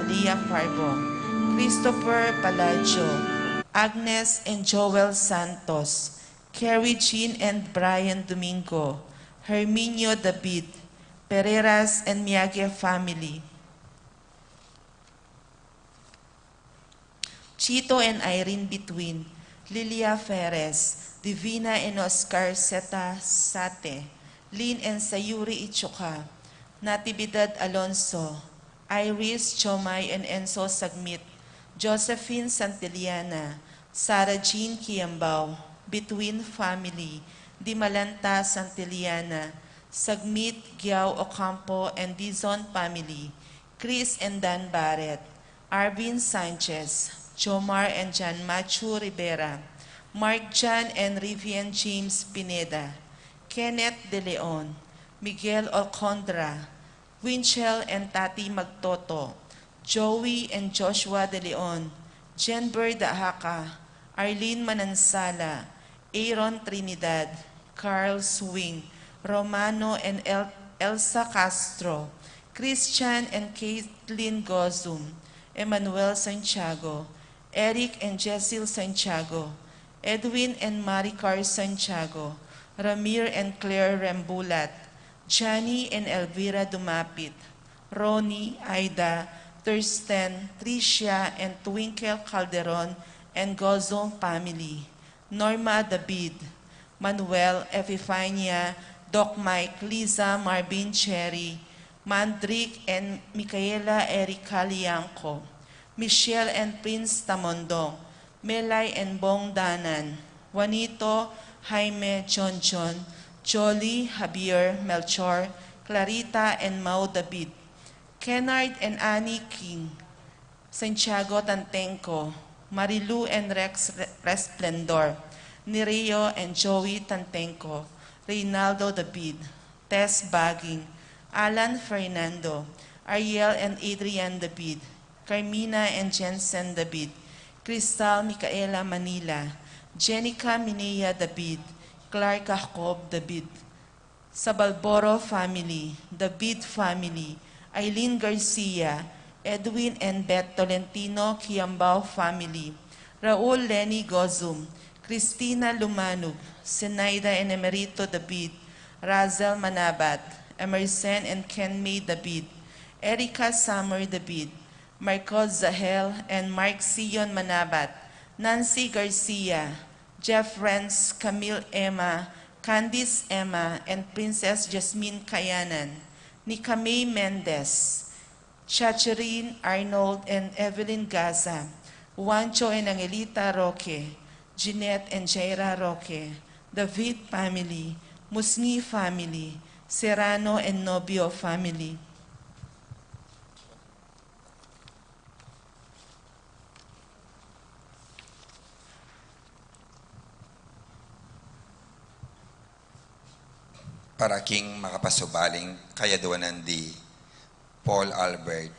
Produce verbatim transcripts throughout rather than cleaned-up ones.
Leah Parbo, Christopher Palacio, Agnes and Joel Santos, Kerry Jean and Brian Domingo, Herminio David, Pereiras and Miyague family, Chito and Irene Bituin, Lilia Ferres, Divina and Oscar Seta Sate, Lynn and Sayuri Ichuka, Natividad Alonso, Iris Chomay and Enzo Sagmit, Josephine Santillana, Sarah Jean Kiambao, Bituin family, Dimalanta Santillana, Sagmit Giao Ocampo and Dizon family, Chris and Dan Barret, Arvin Sanchez, Jomar and Jan Machu Rivera, Mark Jan and Rivian James Pineda, Kenneth De Leon, Miguel Olcondra, Winchell and Tati Magtoto, Joey and Joshua De Leon, Jenber Dahaka, Arlene Manansala, Aaron Trinidad, Carl Swing, Romano and El- Elsa Castro, Christian and Caitlin Gozum, Emmanuel Santiago, Eric and Jezil Santiago, Edwin and Maricar Santiago, Ramir and Claire Rembulat, Johnny and Elvira Dumapit, Ronnie, Aida, Thurston, Tricia, and Twinkle Calderon and Gozum family, Norma David, Manuel, Epifania, Doc Mike, Liza, Marvin, Cherry, Mandrick, and Micaela Erica Liangco, Michelle and Prince Tamondong, Melay and Bong Danan, Juanito, Jaime, John John, Jolly, Javier, Melchor, Clarita, and Mau David, Kennard and Annie King, Santiago Tantenco, Marilu and Rex Re- Resplendor, Nereo and Joey Tantenco, Reynaldo David, Tess Baging, Alan Fernando, Ariel and Adrian David, Carmina and Jensen David, Cristal Micaela Manila, Jenica Minea David, Clark Jacob David, Sabalboro family, David family, Aileen Garcia, Edwin and Beth Tolentino Kiambao family, Raul Lenny Gozum, Christina Lumanug, Zenaida and Emerito David, Razel Manabat, Emerson and Ken May David, Erica Summer David, Marcos Zahel and Mark Sion Manabat, Nancy Garcia, Jeff Renz, Camille Emma, Candice Emma, and Princess Jasmine Kayanan, Nika May Mendez, Chacharin Arnold and Evelyn Gaza, Juancho and Angelita Roque, Jeanette and Jaira Roque, David family, Musni family, Serrano and Nobio family. Para king makapasubaling kayadwanan di Paul Albert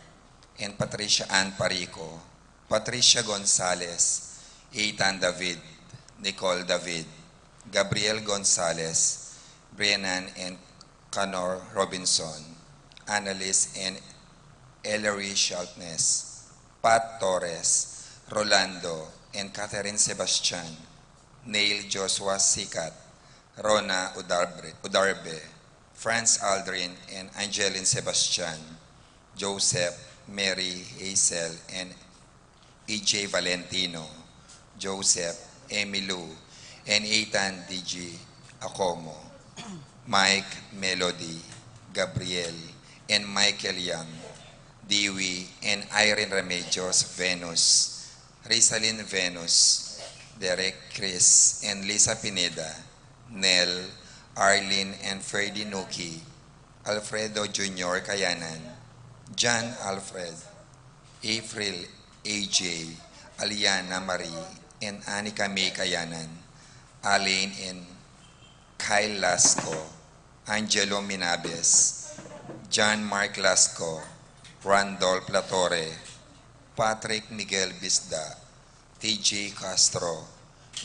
and Patricia Ann Parico, Patricia Gonzalez, Ethan David, Nicole David, Gabriel Gonzalez, Brennan and Canor Robinson, Annalise and Ellery Sharpness, Pat Torres, Rolando and Catherine Sebastian, Neil Joshua Sikat, Rona Udarbre, Udarbe, Franz Aldrin and Angeline Sebastian, Joseph, Mary, Hazel, and E J Valentino, Joseph, Emilou, and Ethan D G Acomo, Mike, Melody, Gabriel, and Michael Young, Dewey, and Irene Remedios, Venus, Rizalin Venus, Derek, Chris, and Lisa Pineda, Nel, Arlene, and Ferdy Nuki, Alfredo Junior Kayanan, John Alfred, April, A J, Aliana Marie, and Anika May Kayanan, Alain and Kyle Lasco, Angelo Minabes, John Mark Lasco, Randolph Latore, Patrick Miguel Bisda, T J Castro,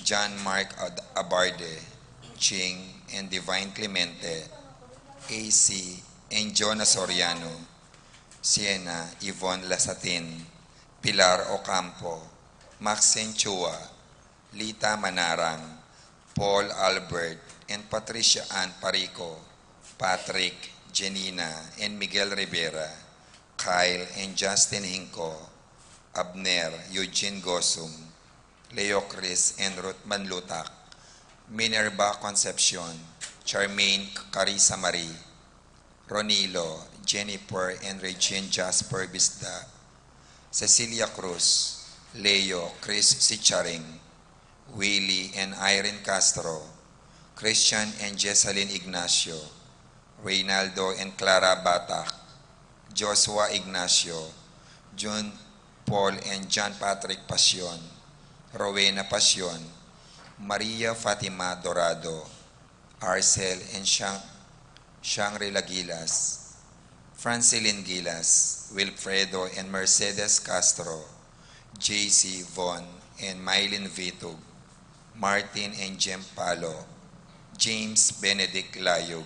John Mark Ad- Abarde, Ching and Divine Clemente, A C, and Jonah Soriano, Siena Yvonne Lasatin, Pilar Ocampo, Maxine Chua, Lita Manarang, Paul Albert, and Patricia Ann Parico, Patrick, Janina, and Miguel Rivera, Kyle and Justin Hinco, Abner, Eugene Gosum, Leo Chris and Ruth Manlutak, Minerva Concepcion, Charmaine Carissa Marie, Ronilo, Jennifer and Regine Jasper Bisda, Cecilia Cruz, Leo, Chris Sicharing, Willie and Irene Castro, Christian and Jessalyn Ignacio, Reynaldo and Clara Batak, Joshua Ignacio, June, Paul and John Patrick Pasion, Rowena Pasion, Maria Fatima Dorado, Arcel and Shang-, Shangri-La Gilas, Francilin Gilas, Wilfredo and Mercedes Castro, J C Von and Mylene Vitug, Martin and Jem Palo, James Benedict Layug,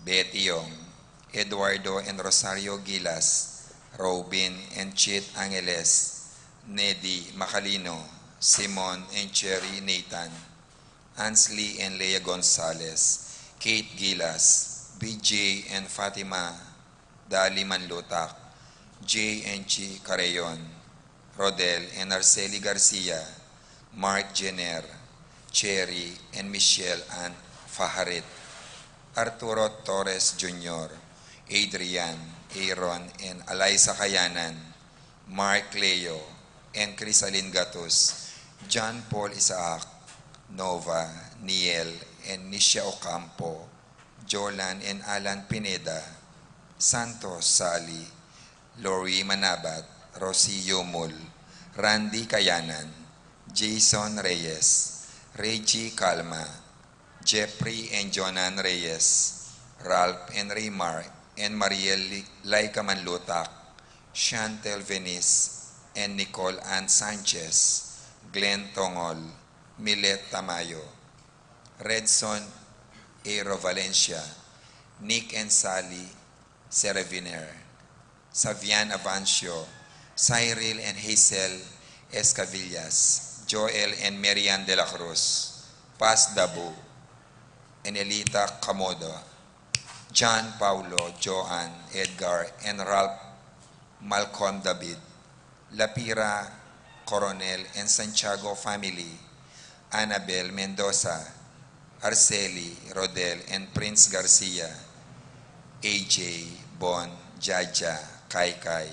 Betty Yong, Eduardo and Rosario Gilas, Robin and Chit Angeles, Nedi Macalino, Simon and Cherry Nathan, Ansley and Lea Gonzalez, Kate Gilas, B J and Fatima Dali Manlutak, J and G Carreon, Rodel and Arceli Garcia, Mark Jenner, Cherry and Michelle Ann Fajarit, Arturo Torres Junior, Adrian, Aaron and Eliza Kayanan, Mark Leo and Crisalin Gatus, John Paul Isaac, Nova, Niel and Nisha Ocampo, Jolan and Alan Pineda, Santos Sali, Lori Manabat, Rosie Yumul, Randy Kayanan, Jason Reyes, Reggie Calma, Jeffrey and Jonan Reyes, Ralph and Raymar and Mariel Li-, Laika Manlutak, Chantel Venice and Nicole Ann Sanchez, Glenn Tongol, Milet Tamayo, Redson Aero Valencia, Nick and Sally Sereviner, Savian Avancio, Cyril and Hazel Escavillas, Joel and Marian de la Cruz, Paz Dabu, Enelita Camodo, John Paulo, Joan, Edgar, and Ralph Malcolm David, Lapira Coronel and Santiago family, Annabel Mendoza, Arceli, Rodel, and Prince Garcia, A J, Bon, Jaja, Kaikai,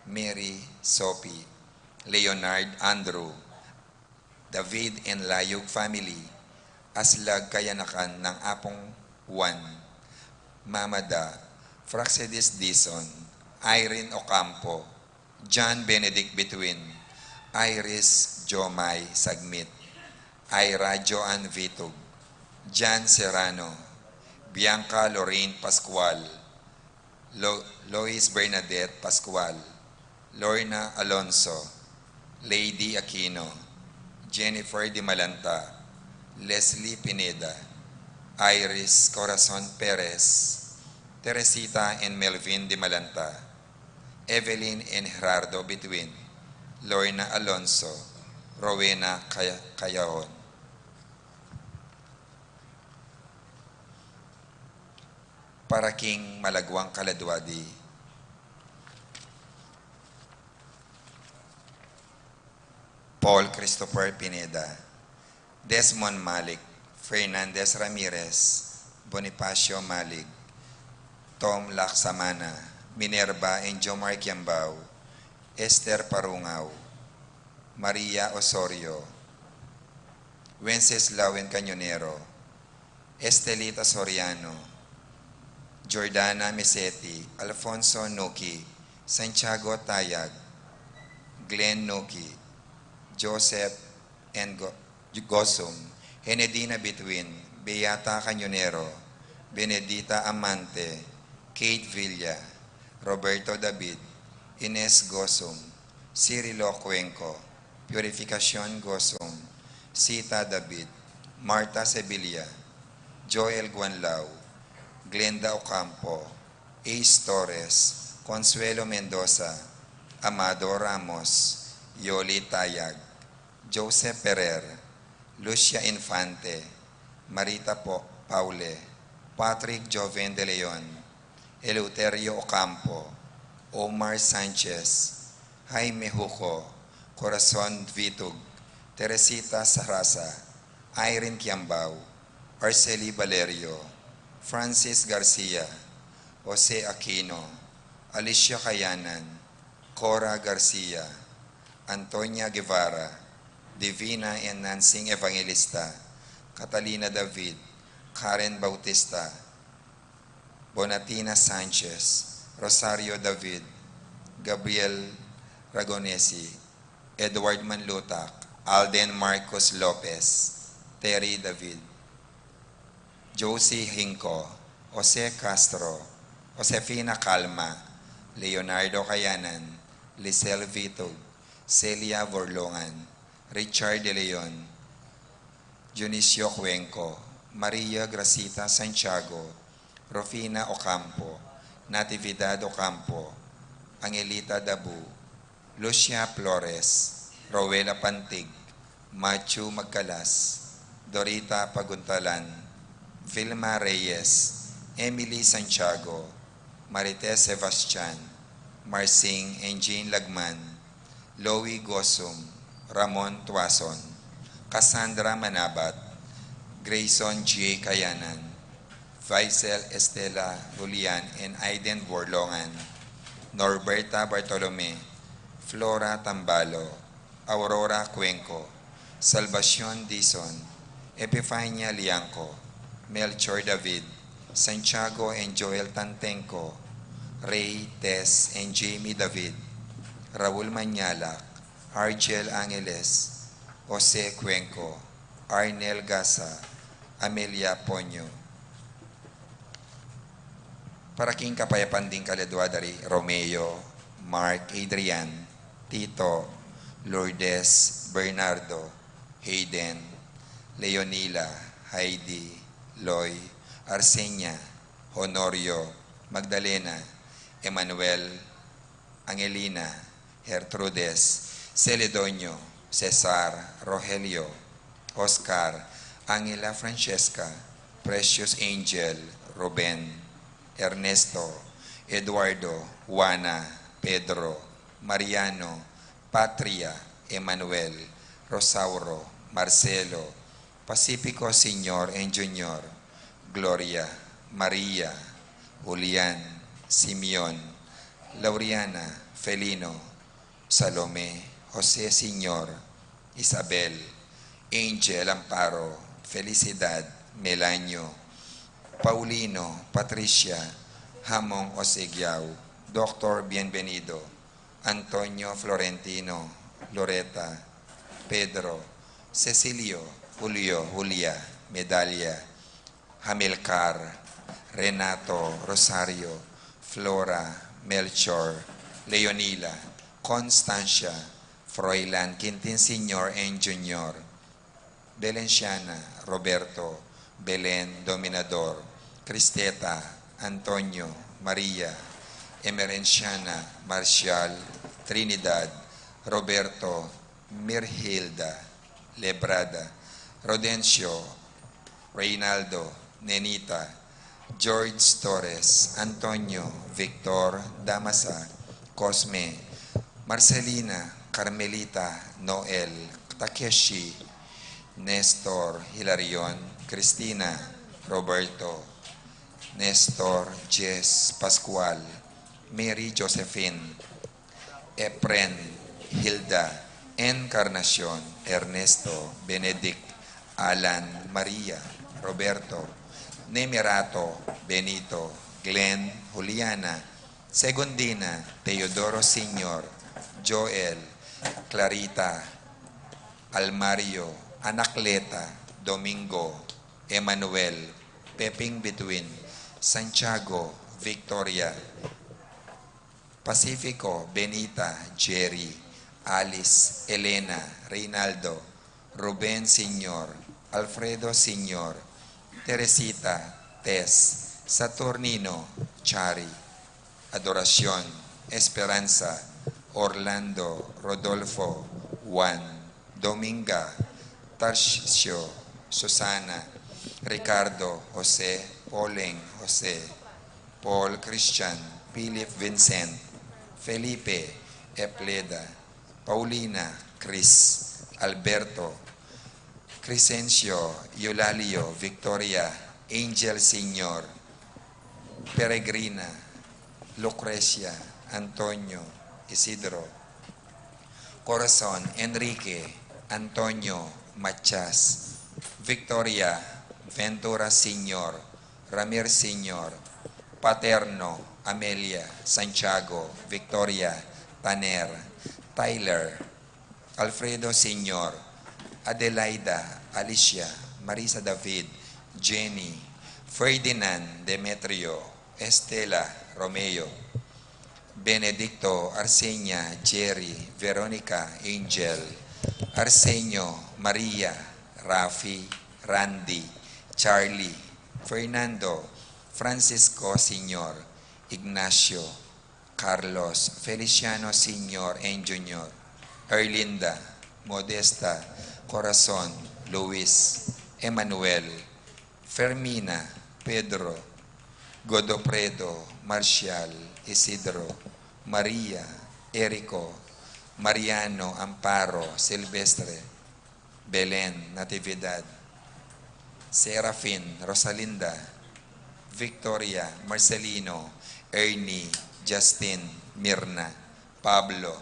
Mary, Sophie, Leonard, Andrew, David and Layug family, Aslag kayanakan ng Apong Juan, Mama Da, Praxedis Dizon, Irene Ocampo, John Benedict Bituin, Iris Jomai Sagmit, Ira Joan Vitug, Jan Serrano, Bianca Lorraine Pascual, Lo-, Lois Bernadette Pascual, Lorna Alonso, Lady Aquino, Jennifer Dimalanta, Leslie Pineda, Iris Corazon Perez, Teresita and Melvin Dimalanta, Evelyn and Gerardo Bituin, Lorna Alonso, Rowena Cay-, Cayaon. Para king malagwang kaladwadi, Paul Christopher Pineda, Desmond Malik, Fernandez Ramirez, Bonifacio Malik, Tom Laksamana, Minerva and Jomar Kiambao, Esther Parungao, Maria Osorio, Wenceslao and Cañonero, Estelita Soriano, Jordana Meseti, Alfonso Nuki, Santiago Tayag, Glenn Nuki, Joseph and Go-, Gosum, Henedina Bituin, Beata Cañonero, Benedita Amante, Kate Villa, Roberto David, Ines Gosum, Cirilo Cuenco, Purificacion Gosum, Sita David, Martha Sevilla, Joel Guanlao, Glenda Ocampo, Ace Torres, Consuelo Mendoza, Amado Ramos, Yoli Tayag, Joseph Ferrer, Lucia Infante, Marita Po-, Paule, Patrick Joven de Leon, Eleuterio Ocampo, Omar Sanchez, Jaime Juco, Corazon Vitug, Teresita Sarasa, Irene Kiambao, Arceli Valerio, Francis Garcia, Jose Aquino, Alicia Kayanan, Cora Garcia, Antonia Guevara, Divina and Nansing Evangelista, Catalina David, Karen Bautista, Bonatina Sanchez, Rosario David, Gabriel Ragonesi, Edward Manlutak, Alden Marcos Lopez, Terry David, Josie Hinco, Jose Castro, Josefina Calma, Leonardo Kayanan, Lisel Vitug, Celia Borlongan, Richard De Leon, Dionisio Cuenco, Maria Gracita Santiago, Rufina Ocampo, Natividad Ocampo, Angelita Dabu, Lucia Flores, Rowela Pantig, Matthew Magcalas, Dorita Paguntalan, Vilma Reyes, Emily Santiago, Marites Sebastian, Marsing and Jean Lagman, Louie Gosum, Ramon Tuason, Cassandra Manabat, Grayson G. Kayanan, Faisal Estela Julian and Aiden Borlongan, Norberta Bartolome, Flora Tambalo, Aurora Cuenco, Salvacion Dizon, Epifania Liangco, Melchor David, Santiago and Joel Tantenco, Ray, Tess and Jamie David, Raul Mañalac, Argel Angeles, Jose Cuenco, Arnel Gasa, Amelia Ponyo. Para king kapayapan ding kaladua da ri Romeo, Mark, Adrian, Tito, Lourdes, Bernardo, Hayden, Leonila, Heidi, Loy, Arsenia, Honorio, Magdalena, Emmanuel, Angelina, Gertrudes, Celedonio, Cesar, Rogelio, Oscar, Angela Francesca, Precious Angel, Ruben, Ernesto, Eduardo, Juana, Pedro, Mariano, Patria, Emmanuel, Rosauro, Marcelo, Pacifico Senior and Junior, Gloria, Maria, Julian, Simeon, Lauriana, Felino, Salome, Jose Senior, Isabel, Angel, Amparo, Felicidad, Melanio, Paulino, Patricia, Hamong Osegiao, Doctor Bienvenido, Antonio, Florentino, Loreta, Pedro, Cecilio, Julio, Julia, Medalia, Hamilcar, Renato, Rosario, Flora, Melchor, Leonila, Constancia, Froilan, Quintin Senior and Junior, Belenciana, Roberto, Belen, Dominador, Cristeta, Antonio, Maria, Emerenciana, Marcial, Trinidad, Roberto, Mirhilda, Lebrada, Rodencio, Reynaldo, Nenita, George Torres, Antonio, Victor, Damasa, Cosme, Marcelina, Carmelita, Noel, Takeshi, Nestor, Hilarion, Cristina, Roberto, Nestor, Jess, Pascual, Mary Josephine, Efren, Hilda, Encarnacion, Ernesto, Benedict, Alan, Maria, Roberto, Nemerato, Benito, Glenn, Juliana, Segundina, Teodoro Senior, Joel, Clarita, Almario, Anacleta, Domingo, Emmanuel, Peping Bituin, Santiago, Victoria, Pacifico, Benita, Jerry, Alice, Elena, Reynaldo, Ruben Senior, Alfredo Senior, Teresita, Tess, Saturnino, Chari, Adoracion, Esperanza, Orlando, Rodolfo, Juan, Dominga, Tarcisio, Susana, Ricardo, Jose, Poleng, Jose, Paul, Christian, Philip, Vincent, Felipe, Epleda, Paulina, Chris, Alberto, Crescencio, Eulalio, Victoria, Angel, Senior, Peregrina, Lucrecia, Antonio, Isidro, Corazon, Enrique, Antonio, Matias, Victoria, Ventura, Senior, Ramir, Senior, Paterno, Amelia, Santiago, Victoria, Taner, Tyler, Alfredo, Senior, Adelaida, Alicia, Marisa, David, Jenny, Ferdinand, Demetrio, Estela, Romeo, Benedicto, Arsenia, Jerry, Veronica, Angel, Arsenio, Maria, Rafi, Randy, Charlie, Fernando, Francisco, Senior, Ignacio, Carlos, Feliciano, Senior and Junior, Erlinda, Modesta, Corazon, Luis, Emmanuel, Fermina, Pedro, Godofredo, Marcial, Isidro, Maria, Erico, Mariano, Amparo, Silvestre, Belen, Natividad, Serafin, Rosalinda, Victoria, Marcelino, Ernie, Justin, Mirna, Pablo,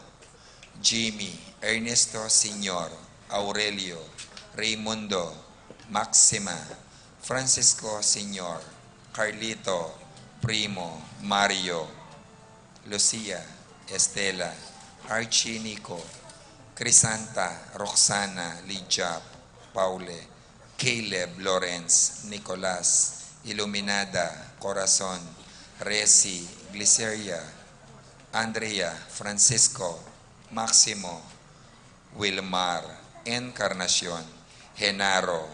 Jimmy, Ernesto, Senior, Aurelio, Raimundo, Maxima, Francisco, Senior, Carlito, Primo, Mario, Lucia, Estela, Archie, Nico, Crisanta, Roxana, Lydia, Paule, Caleb, Lawrence, Nicolas, Iluminada, Corazon, Resi, Gliceria, Andrea, Francisco, Maximo, Wilmar, Encarnacion, Genaro,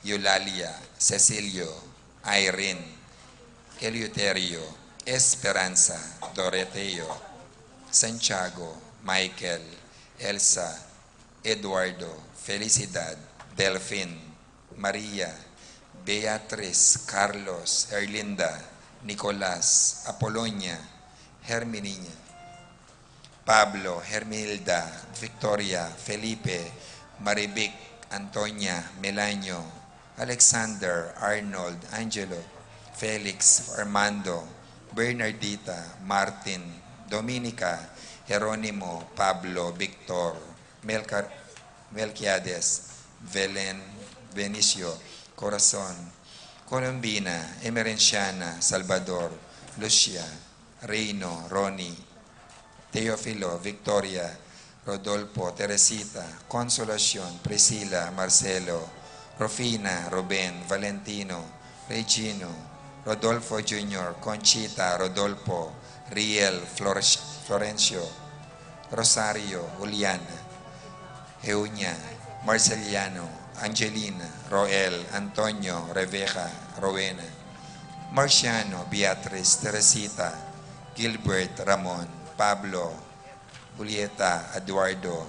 Eulalia, Cecilio, Irene, Eleuterio, Esperanza, Doreteo, Santiago, Michael, Elsa, Eduardo, Felicidad, Delfin, Maria, Beatriz, Carlos, Erlinda, Nicolas, Apolonia, Herminia, Pablo, Herminilda, Victoria, Felipe, Marivic, Antonia, Melanio, Alexander, Arnold, Angelo, Felix, Armando, Bernardita, Martin, Dominica, Jeronimo, Pablo, Victor, Melcar-, Melquiades, Belen, Benicio, Corazon, Colombina, Emerenciana, Salvador, Lucia, Reino, Ronnie, Teofilo, Victoria, Rodolfo, Teresita, Consolacion, Priscila, Marcelo, Rufina, Ruben, Valentino, Regino, Rodolfo Junior, Conchita, Rodolfo, Riel, Flor-, Florencio, Rosario, Juliana, Eunia, Marceliano, Angelina, Roel, Antonio, Rebecca, Rowena, Marciano, Beatriz, Teresita, Gilbert, Ramon, Pablo, Julieta, Eduardo,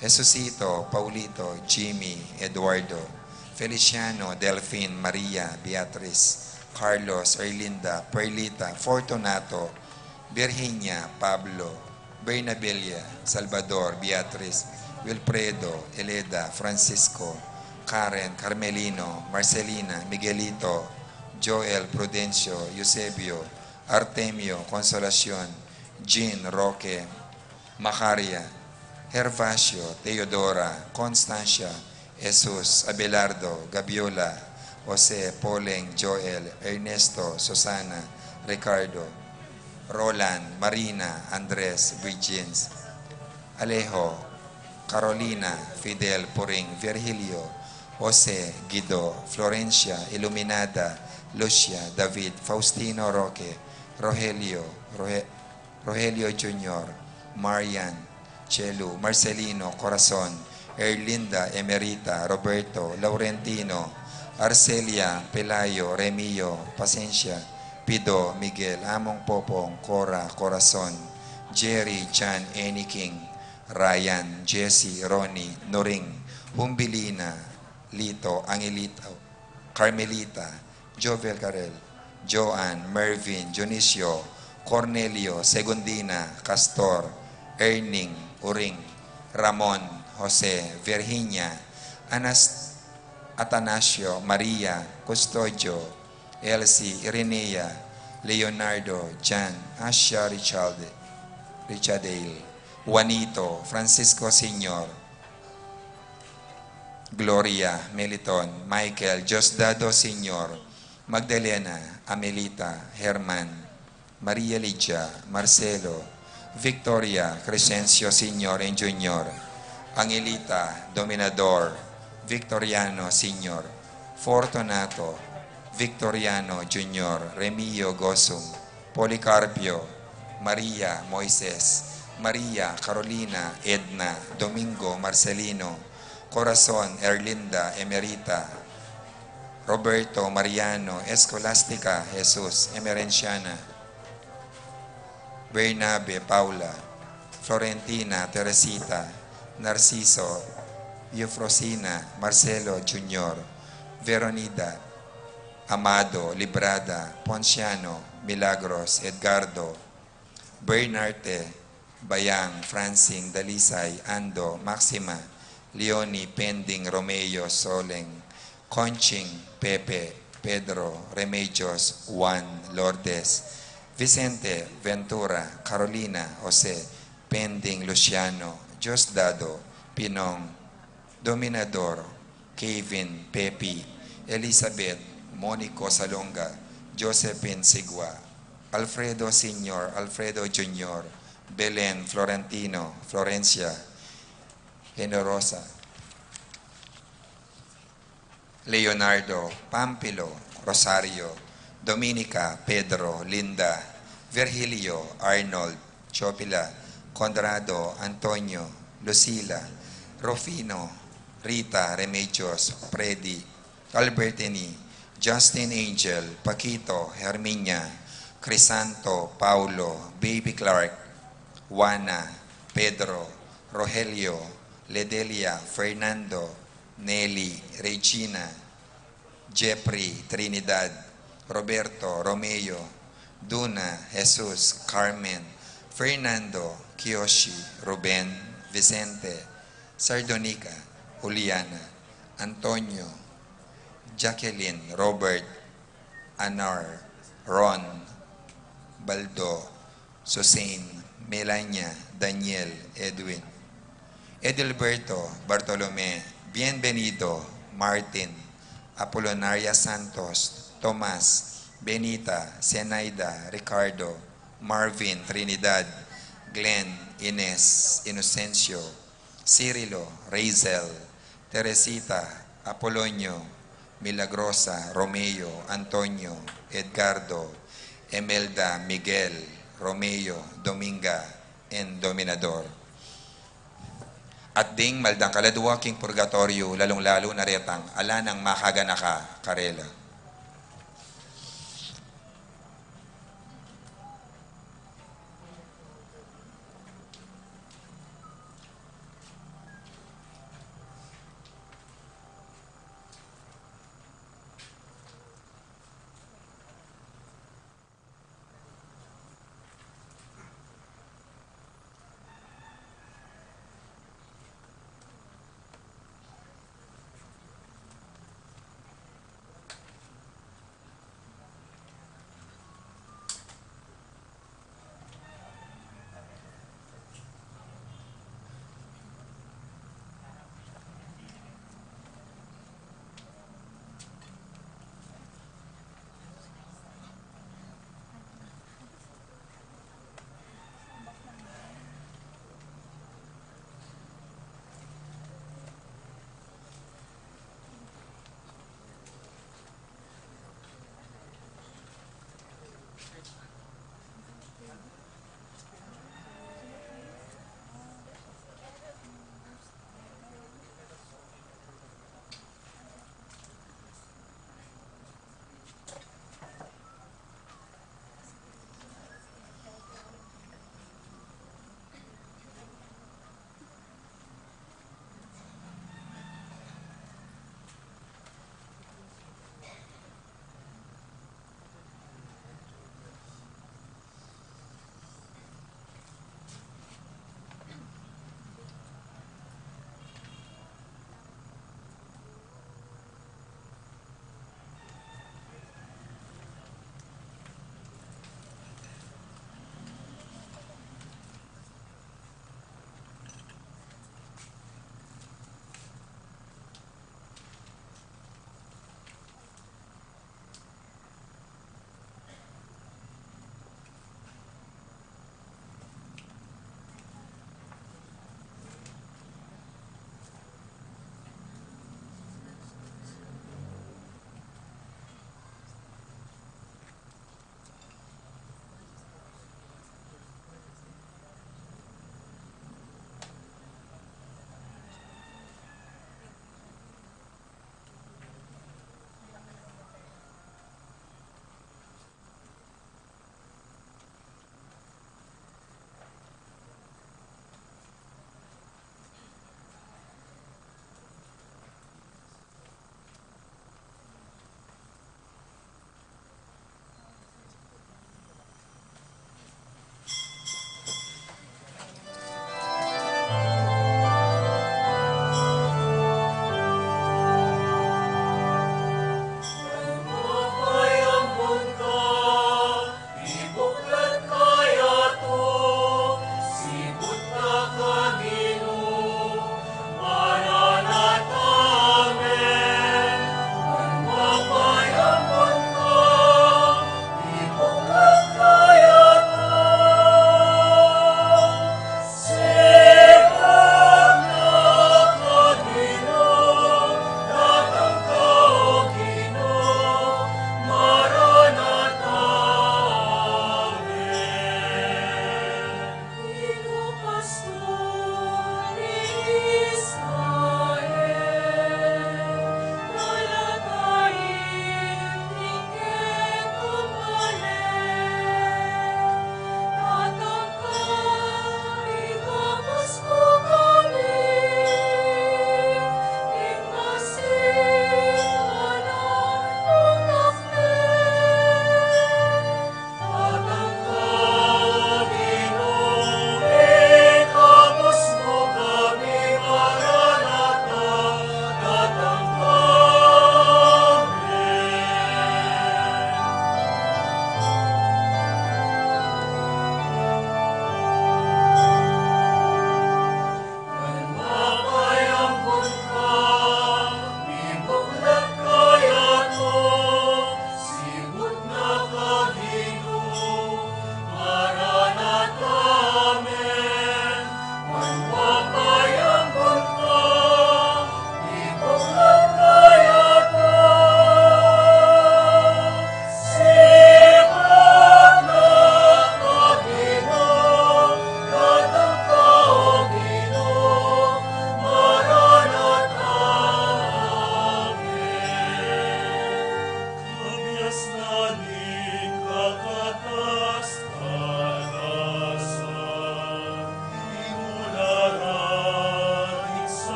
Jesusito, Paulito, Jimmy, Eduardo, Feliciano, Delfin, Maria, Beatriz, Carlos, Erlinda, Perlita, Fortunato, Virginia, Pablo, Bernabella, Salvador, Beatriz, Wilfredo, Eleda, Francisco, Karen, Carmelino, Marcelina, Miguelito, Joel, Prudencio, Eusebio, Artemio, Consolacion, Jean, Roque, Macaria, Gervasio, Teodora, Constancia, Jesus, Abelardo, Gabiola, Jose, Poleng, Joel, Ernesto, Susana, Ricardo, Roland, Marina, Andres, Virgins, Alejo, Carolina, Fidel, Puring, Virgilio, Jose, Guido, Florencia, Iluminada, Lucia, David, Faustino, Roque, Rogelio, Roge-, Rogelio Junior, Marian, Chelu, Marcelino, Corazon, Erlinda, Emerita, Roberto, Laurentino, Arcelia, Pelayo, Remio, Pasencia, Pido, Miguel, Among Popong, Cora, Corazon, Jerry, John, Annie King, Ryan, Jesse, Ronnie, Nuring, Humbilina, Lito, Angelita, Carmelita, Jovel Carel, Joan, Mervin, Dionisio, Cornelio, Segundina, Castor, Erning, Uring, Ramon, Jose, Virginia, Anas-, Atanasio, Maria, Custodio, Elsie, Irinea, Leonardo, Jan, Asia, Richard, Richard Dale, Juanito, Francisco Senior, Gloria, Meliton, Michael, Diosdado Senior, Magdalena, Amelita, Herman, Maria Lydia, Marcelo, Victoria, Crescencio Senior and Junior, Angelita, Dominador, Victoriano Senior, Fortunato, Victoriano Junior, Remio, Gosum, Policarpio, Maria, Moises, Maria, Carolina, Edna, Domingo, Marcelino, Corazon, Erlinda, Emerita, Roberto, Mariano, Escolastica, Jesus, Emerenciana, Bernabe, Paula, Florentina, Teresita, Narciso, Eufrosina, Marcelo Junior, Veronida, Amado, Librada, Ponciano, Milagros, Edgardo, Bernarte, Bayang, Francine, Dalisay, Ando, Maxima, Leonie, Pending, Romeo, Soleng, Conching, Pepe, Pedro, Remedios, Juan, Lourdes, Vicente, Ventura, Carolina, Jose, Pending, Luciano, Diosdado, Pinong, Dominador, Kevin, Pepi, Elizabeth, Monico Salonga, Josephine Sigua, Alfredo Senior, Alfredo Junior, Belen, Florentino, Florencia, Generosa, Leonardo, Pampilo, Rosario, Dominica, Pedro, Linda, Virgilio, Arnold, Chopila, Conrado, Antonio, Lucila, Rufino, Rita, Remedios, Freddy, Albertini, Justin, Angel, Paquito, Herminia, Crisanto, Paulo, Baby Clark, Juana, Pedro, Rogelio, Ledelia, Fernando, Nelly, Regina, Jeffrey, Trinidad, Roberto, Romeo, Duna, Jesus, Carmen, Fernando, Kiyoshi, Ruben, Vicente, Sardonica, Juliana, Antonio, Jacqueline, Robert, Anar, Ron, Baldo, Susain, Melania, Daniel, Edwin, Edilberto, Bartolome, Bienvenido, Martin, Apolonaria Santos, Tomas, Benita, Zenaida, Ricardo, Marvin, Trinidad, Glenn, Ines, Inocencio, Cirilo, Razel, Teresita, Apolonio, Milagrosa, Romeo, Antonio, Edgardo, Emelda, Miguel, Romeo, Dominga, and Dominador. At ding maldang kaladua king purgatoryo, lalung-lalu na retang ala nang makaganaka karela.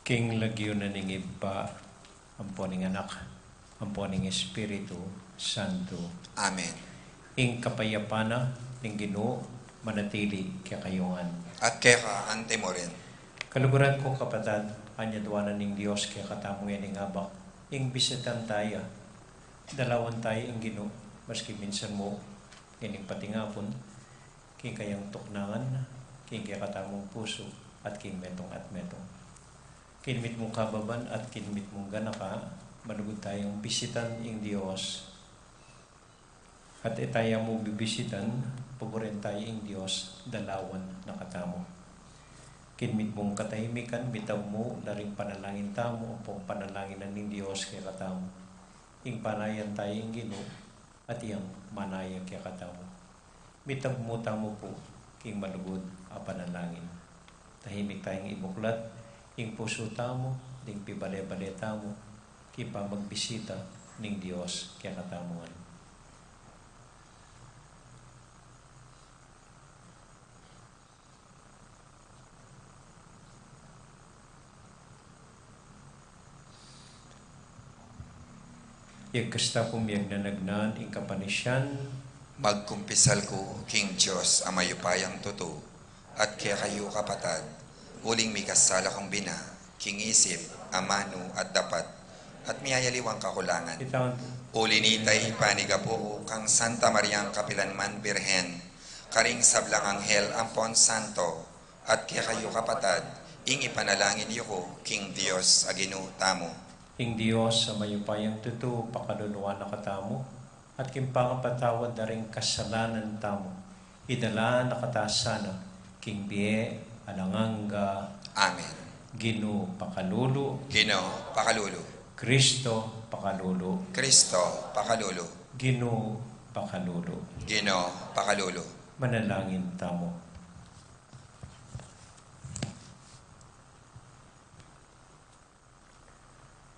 King lagyu na ning Ibpa, ampo ning Anak, ampo ning Espiritu Santo. Amen. Ing kapayapan na ning Ginu manatili kekayu ngan. At keka anti mu rin. Kaluguran ku, kapatad, anyadwan na ning Dios kekatamu ngening abak, ing bisitan taya, dalawan taya ing Ginu, maski minsan mu, ngening patingapun, king kayang tuknangan, king kekatamung pusu, at king metung at metung. King mitmung kababan at king mitmung ganaka, malugud tayang bisitan ing Dios. At e taya mu bibisitan, paburen taya ing Dios, dalawan na katamu. King mitmung katahimikan, mitab mu la ring panalangin tamu, ampong panalanginan ning Dios kekatamu. Ing panayan taya ing Ginu, at iyang manaya kekatamu. Mitab mu tamu pu king malugud a panalangin. Tahimik tayang ibuklat ing pusu tamu, ding pibale-bale tamu, king pamagbisita ning Dios kekatamu ngan. Iyagkas ta pu miyagnanagnan ing kapanisian. Magkumpisal ku king Dios a mayupayang tutu, at kekayu kapatad, uling mikasala kung bina, king isip, amanu, at dapat, at miyayaliwang kakulangan. Uli nita, ipanigapu ku kang Santa Mariang kapilanman Birhen, karing sablang anghel ampon santo, at kekayu kapatad, ing ipanalangin yu ku king Dios a Ginu tamu. Ing Dios a mayupayang tutu, pakaluluan na katamu, at king pangapatawad da ring kasalanan tamu, idala na kata sana king bie alang angga. Amen. Ginu pakalulu. Ginu pakalulu. Kristo pakalulu. Kristo pakalulu. Ginu pakalulu. Ginu pakalulu. Manalangin tamu.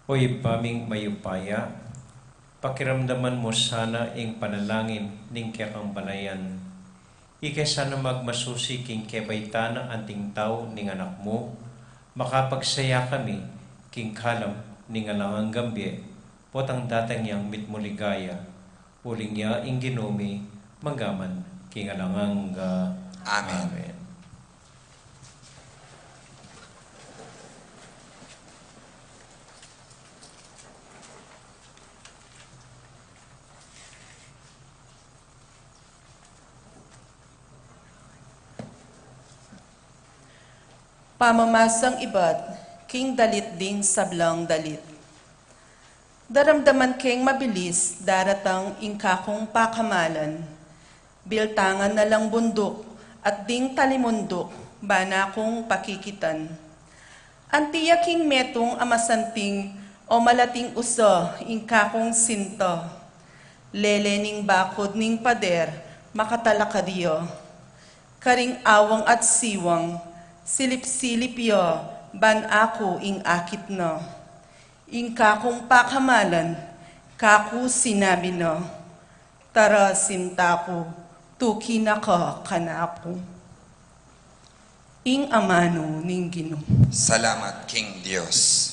O Ibpa ming mayupaya, pakiramdaman mu sana ing panalangin ning kekang balayan. Ika sana magmasusi king kebaitan nang anting tau ning Anak mu, makapagsaya kami king kalam ning alang anggang bie, potang datang yang mitmung ligaya. Uling ya ing Ginu mi, mangga man king alang angga. Amen. Amen. Pamamasang ibat king dalit ding sablang dalit. Daramdaman keng mabilis daratang ing kakung pakamalan. Biltangan na lang bunduk at ding talimunduk, ban akung pakikitan. Anti ya king metung a masanting o malating usa ing kakung sinta. Lele ning bakud ning pader, makatalakad ya. Karing awang at siwang, silip-silip ya, ban aku ing akit na. Ing kakung pakamalan, kaku sinabi na, "Tara, sinta ku, tuki na ka kanaku." Ing amanu ning Ginu. Salamat king Dios.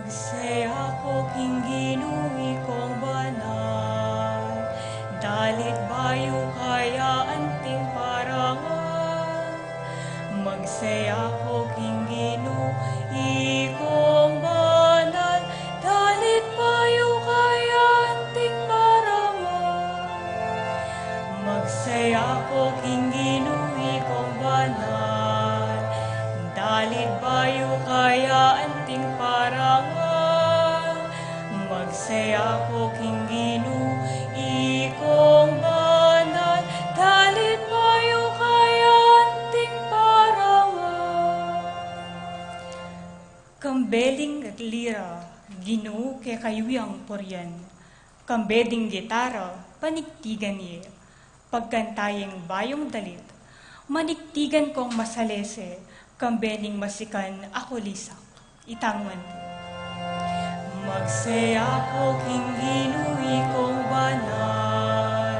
Magsaya ku king Ginu, ikong banal, dalit bayu kaya anting parangal. Magsaya ku king Ginu, ikong banal, dalit bayu kaya anting parangal. Magsaya ku king Ginu, ikong banal, dalit bayu kaya anting parangal. Magsaya ku king Ginu, ikong banal, dalit bayu kaya anting parangal. Kambe ding lira, Ginu, kekayu yang purian. Kambe ding gitara, panigtigan ye. Pagkanta yeng bayung dalit. Manigtigan kong masalese, kambe ning masikan a kulisak. Itang man pu. Magsaya ko king Ginu ikong banal,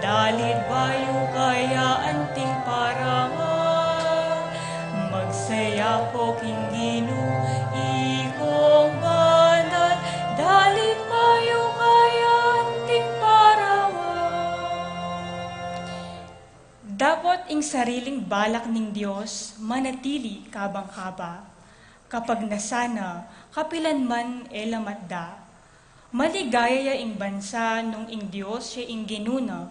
dalit bayu kaya anting parangal. Magsaya ko king Ginu ikong banal, dalit bayu kaya anting parangal. Dapot ing sariling balak ning Dios manatili kabang-kaba. Kapagnasan na, kapilan man e la matda. Maligaya ya ing bansa nung ing Dios ya ing Ginu na,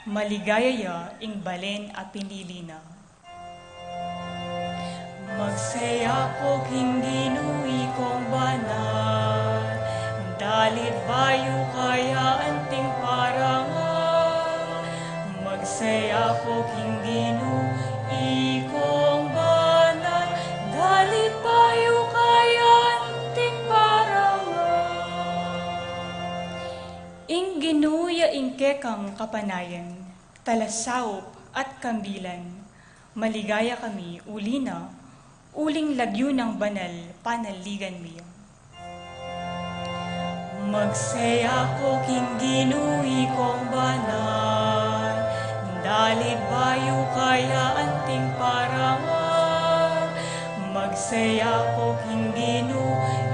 maligaya ya ing balen a pinili na. Magsaya ko king Ginu ikong banal, dalit bayu kaya anting parangal. Magsaya ko king Ginu ikong banal, dalit bayu kaya anting parangal. Ing Ginu ya ing kekang kapanayan, talasaup at kambilan. Maligaya kami uli na, uling lagyu nang banal panaligan mi. Magsaya ko king Ginu ikong banal, dalit bayu kaya anting parangal. Magsaya ko king Ginu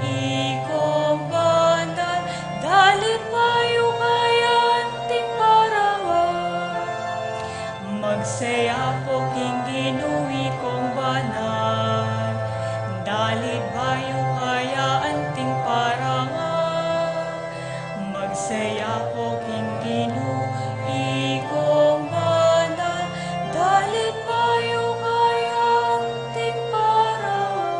ikong banal, dalit bayu kaya anting parangal. Magsaya ko king Ginu ikong banal, dalit bayu kaya anting parangal. Magsaya ko king Ginu ikong banal, dalit bayu kaya anting parangal.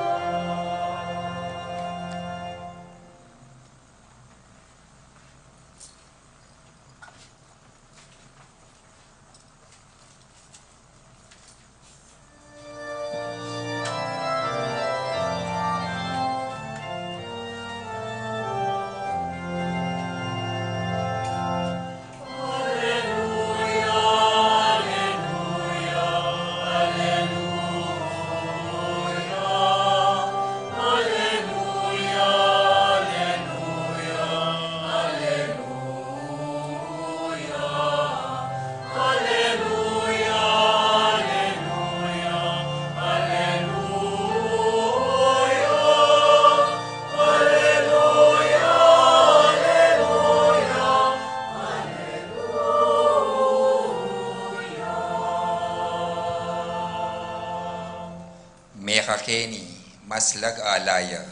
Mekakeni, maslag a alaya,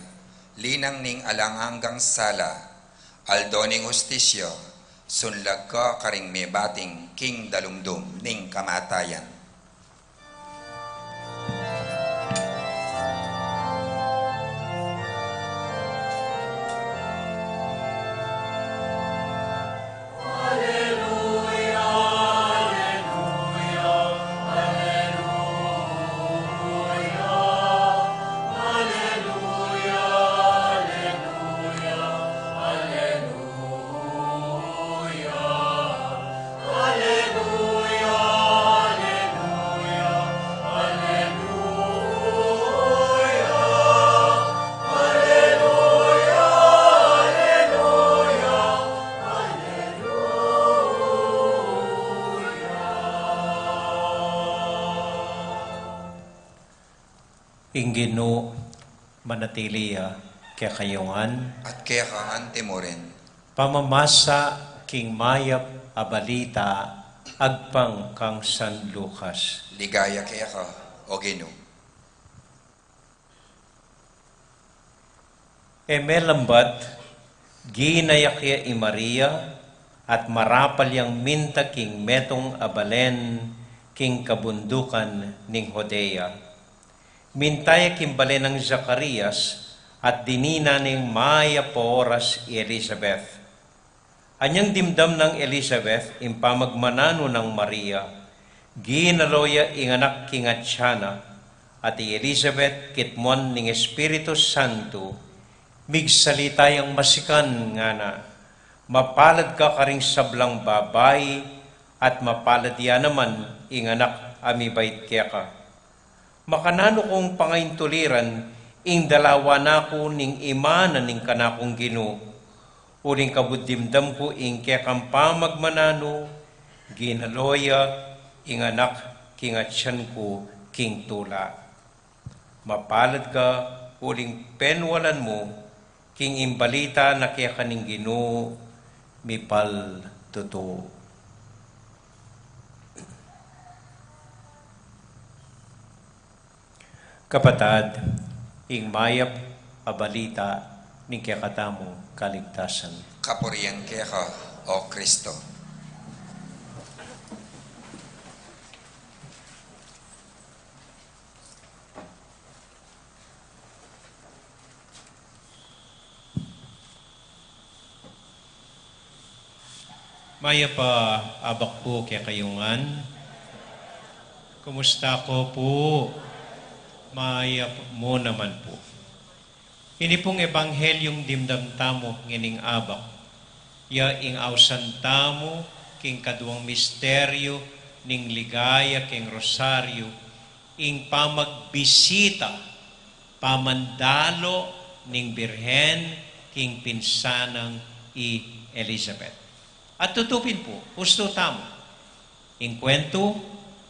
linang ning alang anggang sala, aldo ning hustisya, sunlag ka karing mebating king dalumdum ning kamatayan. Ing Ginu manatili ya kekayu ngan. At keka ngan mu rin. Pamamasa king mayap a balita agpang kang San Lucas. Ligaya keka, O Ginu. E melambat, ginayak ya i Maria, at marapal yang minta king metung a balen king kabundukan ning Judea. Minta ya king balen nang Zacarias, at dininan neng mayap a oras i Elizabeth. Anyang dimdam nang Elizabeth ing pamagmananu nang Maria, ginalo ya ing anak king atyan na, at i Elizabeth kitmuan ning Espiritu Santo, migsalita yang masikan, ngana, "Mapalad ka karing sablang babai, at mapalad ya naman ing anak a mibait keka. Makananu kung pangaintuliran ing dalawa na ku ning ima na ning kanakung Ginu, uling kabud dimdam ku ing kekang pamagmananu, ginalo ya ing anak king atian ku king tula. Mapalad ka uling penwalan mu king ing balita na keka ning Ginu mipaltutu. Kapatad, ing mayap a balita ning kekatamung kaligtasan. Kapurian keka, O Kristo. Mayap a abak pu kekayu ngan. Kumusta ko pu? Mayap mu naman pu. Ini pung ebanghelyung dimdam tamu ngening abak, ya ing ausan tamu king kaduang misteryu ning ligaya king Rosaryu, ing pamagbisita, pamandalo ning Birhen king pinsan nang i Elizabeth. At tutu pin pu, ustu tamu. Ing kuwentu,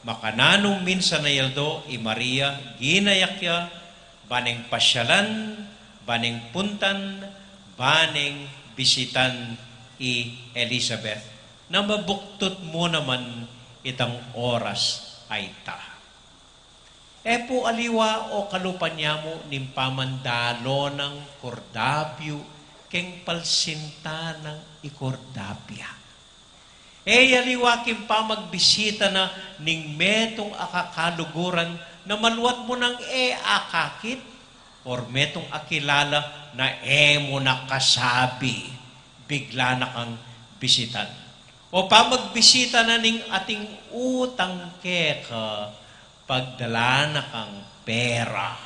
makananung minsan a aldo i Maria, ginayak ya, ba neng pasyalan, ba neng puntan, ba neng bisitan i Elizabeth, na mabuktut mu naman itang oras a ita. E pu aliwa o kalupa niya mu ning pamandalo nang Cordapiu keng palsinta nang i Cordapia. E aliwa king pamagbisita na ning metung a kakaluguran na maluat mu nang e akakit, or metung a kilala na e mu na kasabi, bigla na kang bisitan. O pamagbisita na ning ating utang keka, pagdala na kang pera.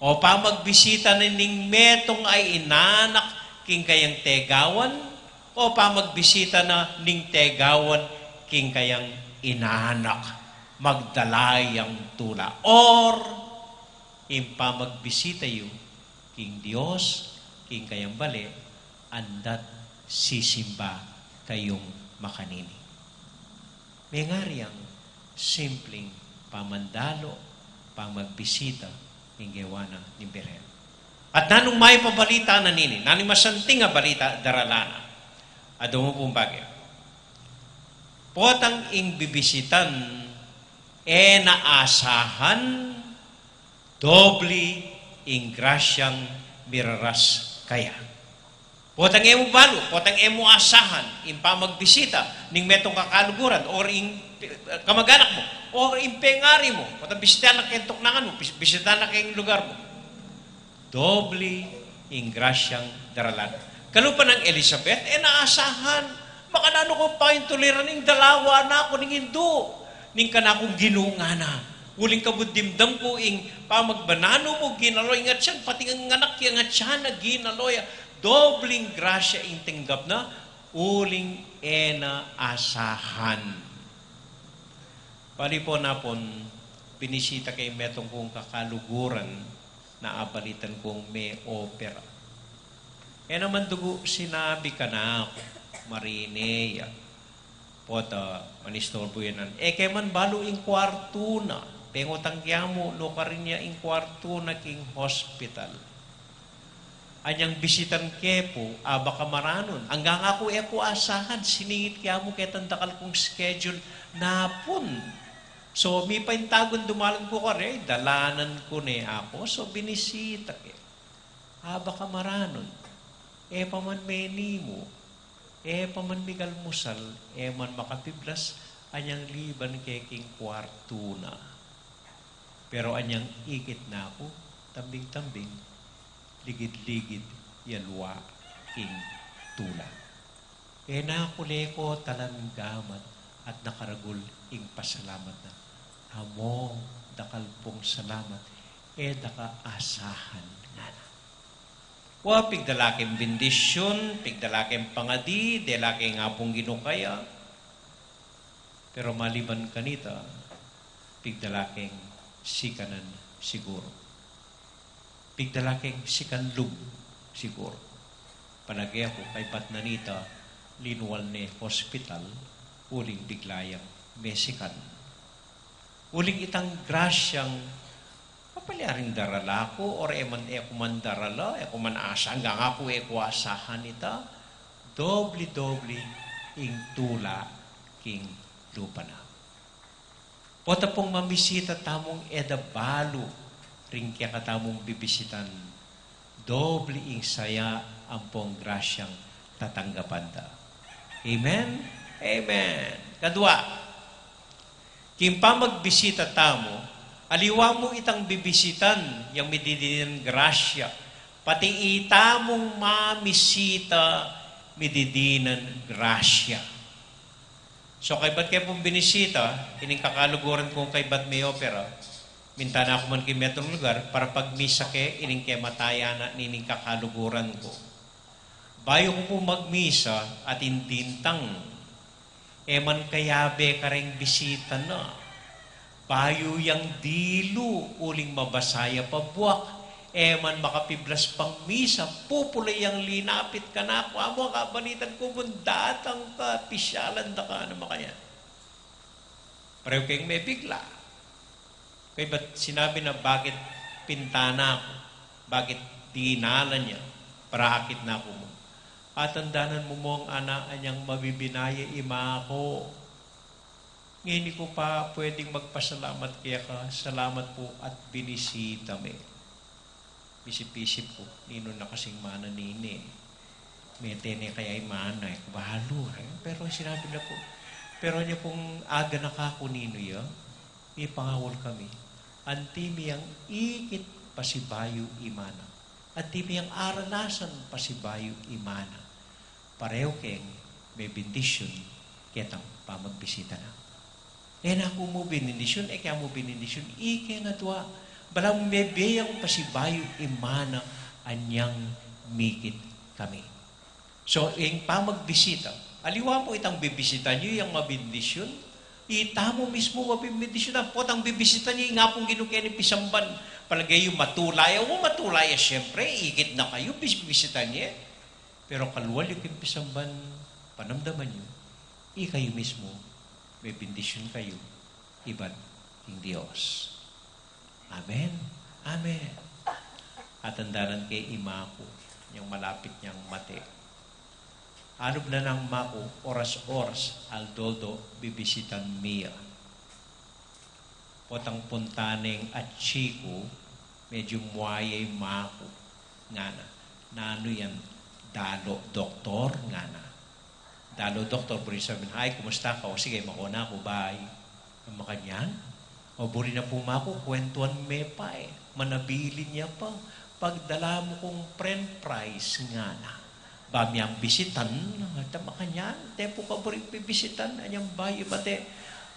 O pamagbisita na ning metung a inanak king kayang tegawan, o pamagbisita na ning tegawan king kayang inanak, magdala yang tula. Or, ing pamagbisita yu king Dios, king kayang bale, andat sisimba kayung makanini. Mengari yang simpleng pamandalo, pamagbisita, ing gewa na ning Birhen. At nanung mayap a balita na nini, nanung masanting a balita, darala na. Adu mu pung bage. Potang ing bibisitan, e na asahan, dobli ing grasyang miraras kaya. Potang e mu balu, potang e mu asahan ing pamagbisita ning metung kakaluguran, or ing, eh, kamaganak mu, or ing pengari mu, potang bisitahan na keng tuknangan mu, bis-, bisitahan na keng lugar mu, dobli ing grasyang daralan. Kalupa nang Elizabeth, e na asahan, makananu kung paintuliran ing dalawa na ku ning indu ning kanakung Ginu ngana. Uling kabud dimdam ku ing pamagmananu mu, ginalo ing atian, pati ing anak yang atian na ginalo ya. Dobling grasya ing tinggap na, uling e na asahan. Pali pu napun, binisita ke ing metung kung kakaluguran na abalitan kung me-opera. E naman dugu sinabi kanaku, marine ya. Pota, manistorbu ya nan. E ke man balu ing kuartu na. Pengutang ke mu, nukarin ya ing kuartu na king hospital. Anyang bisitan ke pu, abak a maranun. Anggang aku e ku asahan, siningit ke mu ketang dakal kung schedule napun. So, mipaintagun dumalan ku kare, dalanan ku ne aku. So, binisita ke. Abak a maranun. E pa man menimu. E pa man migalmusal, e man makapiblas, anyang liban ke king kuartu na. Pero anyang ikit na ku, tambing-tambing, ligid-ligid ya lua king tula. E na ku leko talan gamat at nakaragul ing pasalamat na. Among dakal pung salamat, e da ka asahan ngana. Wa, pigdala keng bendisyun, pigdala keng pangadi, dela keng Apung Ginu kaya. Pero maliban kanita, Pigdala keng sikanan siguru. Pigdala keng sikan lub siguru. Palage ku, kaybat na nita, linwal ne hospital, uling bigla yang mesikan. Uling itang grasyang, papalyaring darala ku, or e man, e ku man darala, e ku man asang, anggang aku e ku asahan ita, dobli-dobli ing tula king lupa na. Pota pung mamisita tamung e da balu ring kekatamung bibisitan, dobli ing saya ampong grasyang tatanggapan da. Amen? Amen. Kadua, king pamagbisita tamu, aliwa mu itang bibisitan yang mididinan grasya, pati itamung mamisita mididinan grasya. So, kaybat ke pung binisita, ining kakaluguran kung kaybat me opera, minta na ku man king metung lugar, para pagmisa ke, ining kematayan na nining kakaluguran ku. Bayu ku pu magmisa, atin dintang, e man kayabe kareng bisita na. Bayu yang dilu, uling mabasa ya pabuak, e man makapiblas pang misa, pupula yang linapit kanaku, amu a kabalitan ku, mun datang ka, pisyalan da ka, anu makanyan. Pareho keng mebigla. Kaybat sinabi na, bakit pintana ku, bakit dinala niya, para akit na ku mu. Atandanan mu mong ana anyang mabibinaya ima ku. Ngeni ku pa pwedeng magpasalamat keka, salamat pu at binisita me. Isip-isip ku, ninu na kasing mana nini? Mete ne kaya i mana e, balu, e. Pero sinabi na pu, pero anya pung aga na kaku ninu ya, mipangawul kami. Anti mi yang ikit pasibayu i mana. Anti mi yang aranasan pasibayu i mana. Pareho keng mebendisyun ketang pamagbisita na. E na ku mu benendisyun, e ke mu benendisyun, ikeng atua. Balamu mebie yang pasibayu i mana anyang mikit kami. So, ing pamagbisita, aliwa mu itang bibisitan yu yang mabendisyun, itamu mismu mabibendisyon. Potang bibisitan yu, ing Apung Ginu keni pisamban, palage yu matula ya, o matula ya, siyempre, ikit na kayu, bis-, bisitan ye. Pero kalual yu king pisamban, panamdaman yu, ikayu mismu, mebendisyun kayu ibat king Dios. Amen. Amen. Atandanan ke i maku, yang malapit yang mate. Anub na nang maku, oras-oras, aldo-aldo, bibisitan mi ya. Potang punta neng atsi ku, medyu muaya i maku, ngana. Nanu yan, dalo doktor, ngana. Dalo doktor, buri sabyan, "Hi, kumusta ka?" "O sige, mako na ku, bye." Makanyan? O buri na pu maku, kwentuan me pa e. Manabilin ya pa. "Pagdala mu kung french fries," ngana. Ba miyang bisitan, at makanyan, tepu ka buri bibisitan, anyang bayu mate.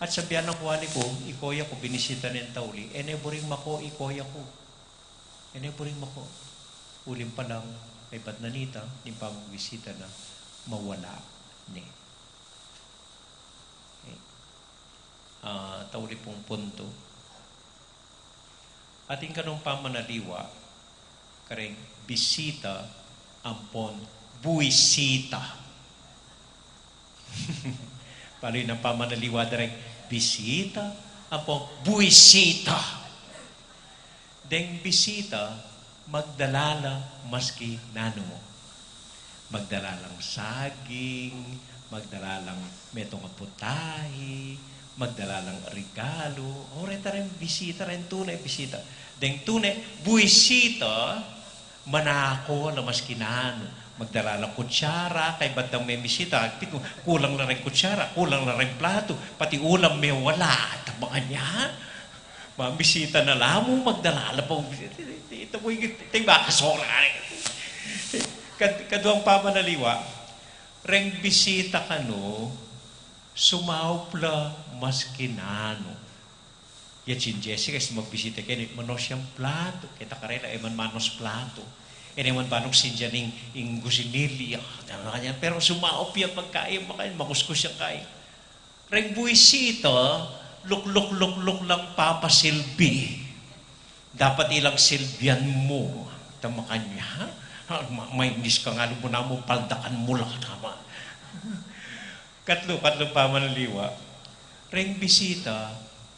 At sabyan na ku, "Ani ku, iko ya ku, binisita neng tauli." E ne buring mako, "Iko ya ku." E ne buring mako. Uling palang, kaybat na nita, ning pamagbisita na, mawala ne. Okay. Ah, tauli pung punto. Atin kanung pamanaliwa, kareng bisita ampon buisita. Balu yu nang pamanaliwa da reng bisita ampon buisita. Deng bisita, magdala la maski nanu mu. Magdala lang saging, magdala lang metung a putahe, magdala lang regalu. O, reta reng bisita, reng tune bisita. Deng tune buisita, manako la maski nanu. Magdala lang kutsara, kaybat dang mebisita, piku-, kulang la reng kutsara, kulang la reng platu, pati ulam mewala, ta makanyan. Mamisita na la mu, magdala la pa. Ita mu, ita mu, ita mu, kasora. Kad-, kaduang pamanaliwa, reng bisita kanu, sumaup la maski nanu. Ya cin Jessica, kasi magbisita keni, manos yang platu. Keta karela, e man manos platu. E ne man banung sindian ing, ing kusinilya. Pero sumaup ya pagkain, makain, makuskus yang kain. Reng buisita, Lukluk-lukluk lang papasilbi. Dapat ilang silbian mu. Tama kanya, ha? Ma-, mainis ka nga, lumunan mu, paldakan mu la, tama. Katlu, katlu pamanaliwa. Reng bisita,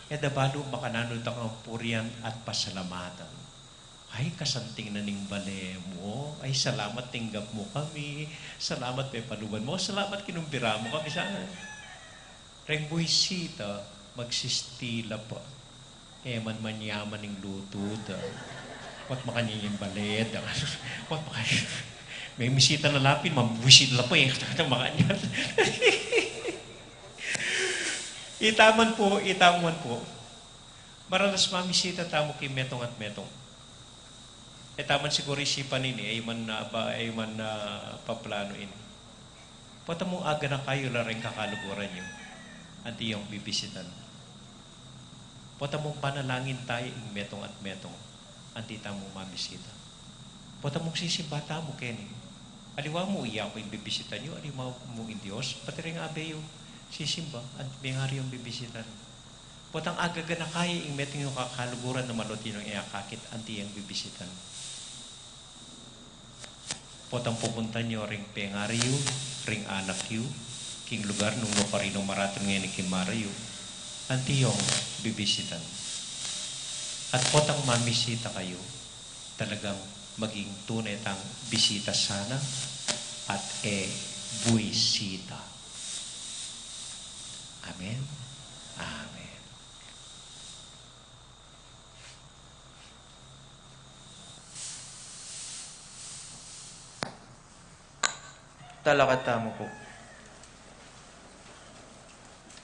e da balu makananu tang purian at pasalamatan. Ay, kasanting na ning bale mu. Ay, salamat tinggap mu kami. Salamat pepaluban mu. Salamat kinumbira mu kami sana. Reng buisita, magsistila pa. E man manyaman ing lutu da. Wat makanyan ing bale da. Wat makanyan. Mamisita na la pin, mamisita la pa e. Makanyan. Itamu man pu, itamu man pu. Maralas mamisita tamu king metung at metung. E tamu man siguru isipan ini, e man, ah, ba, e man, ah, paplanu ini. Pota mung aganaka yu la reng kakaluguran yu, anti yung bibisitan. Pota mung panalangin tamu ing metung at metung, anti tamu mamisita. Pota mung sisimba tamu keni. Aliwa mu, iya ku ing bibisitan yu, aliwa mu ing Dios, pati reng abe yu sisimba, anti mengari yung bibisitan. Potang agaganaka ing metung yung kakaluguran na maluti nung e akakit, anti yang bibisitan. Potang pupuntan yu ring pengari yu, ring anak yu, king lugar nung nukarin o maratun ngeni king mara yu, anti yung bibisitan. At potang mamisita kayu, talagang maging tune tang bisita sana at e buisita. Amen. Amen. Talakad tamu pu.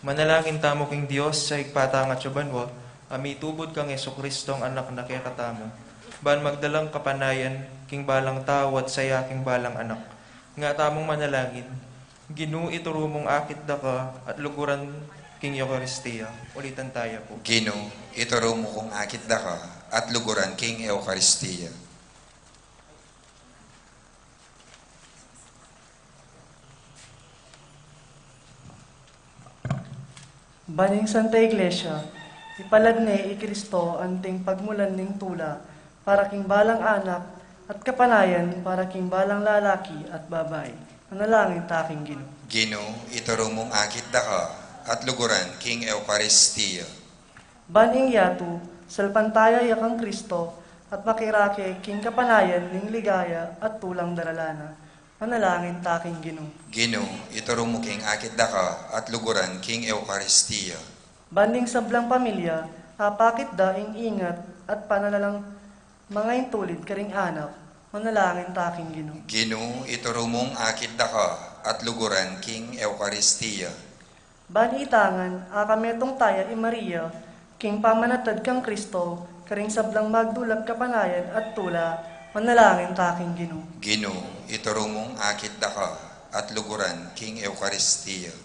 Manalangin tamu king Dios a Ibpa tang atsu banua, a mitubud kang Jesucristong Anak na kekatamu, ban magdalang kapanayan king balang tau at saya king balang anak. Nga tamung manalangin, Ginu, ituru mung akit daka at luguran king Eukaristia. Ulitan taya pu. Ginu, ituru mu kung akit daka at luguran king Eukaristia. Ban ing Santa Iglesia, ipalad ne i Kristo anting pagmulan ning tula para king balang anak at kapanayan para king balang lalaki at babai. Manalangin ta king Ginu. Ginu, ituru mung akit daka at luguran king Eukaristia. Ban ing yatu, salpantaya ya kang Kristo at makirake king kapanayan ning ligaya at tulang daralan na. Manalangin ta king Ginu. Ginu, ituru mu king akit daka at luguran king Eukaristia. Ban ing sablang pamilya, apakit da ing ingat at panalalang mangaintulid karing anak. Manalangin ta king Ginu. Ginu, ituru mung akit daka at luguran king Eukaristia. Ban ita ngan, akametung taya i Maria, king pamanatad kang Kristo, karing sablang magdulap kapanayan at tula, manalangin ta king Ginu. Ginu, ituru mung akit daka at luguran king Eukaristia.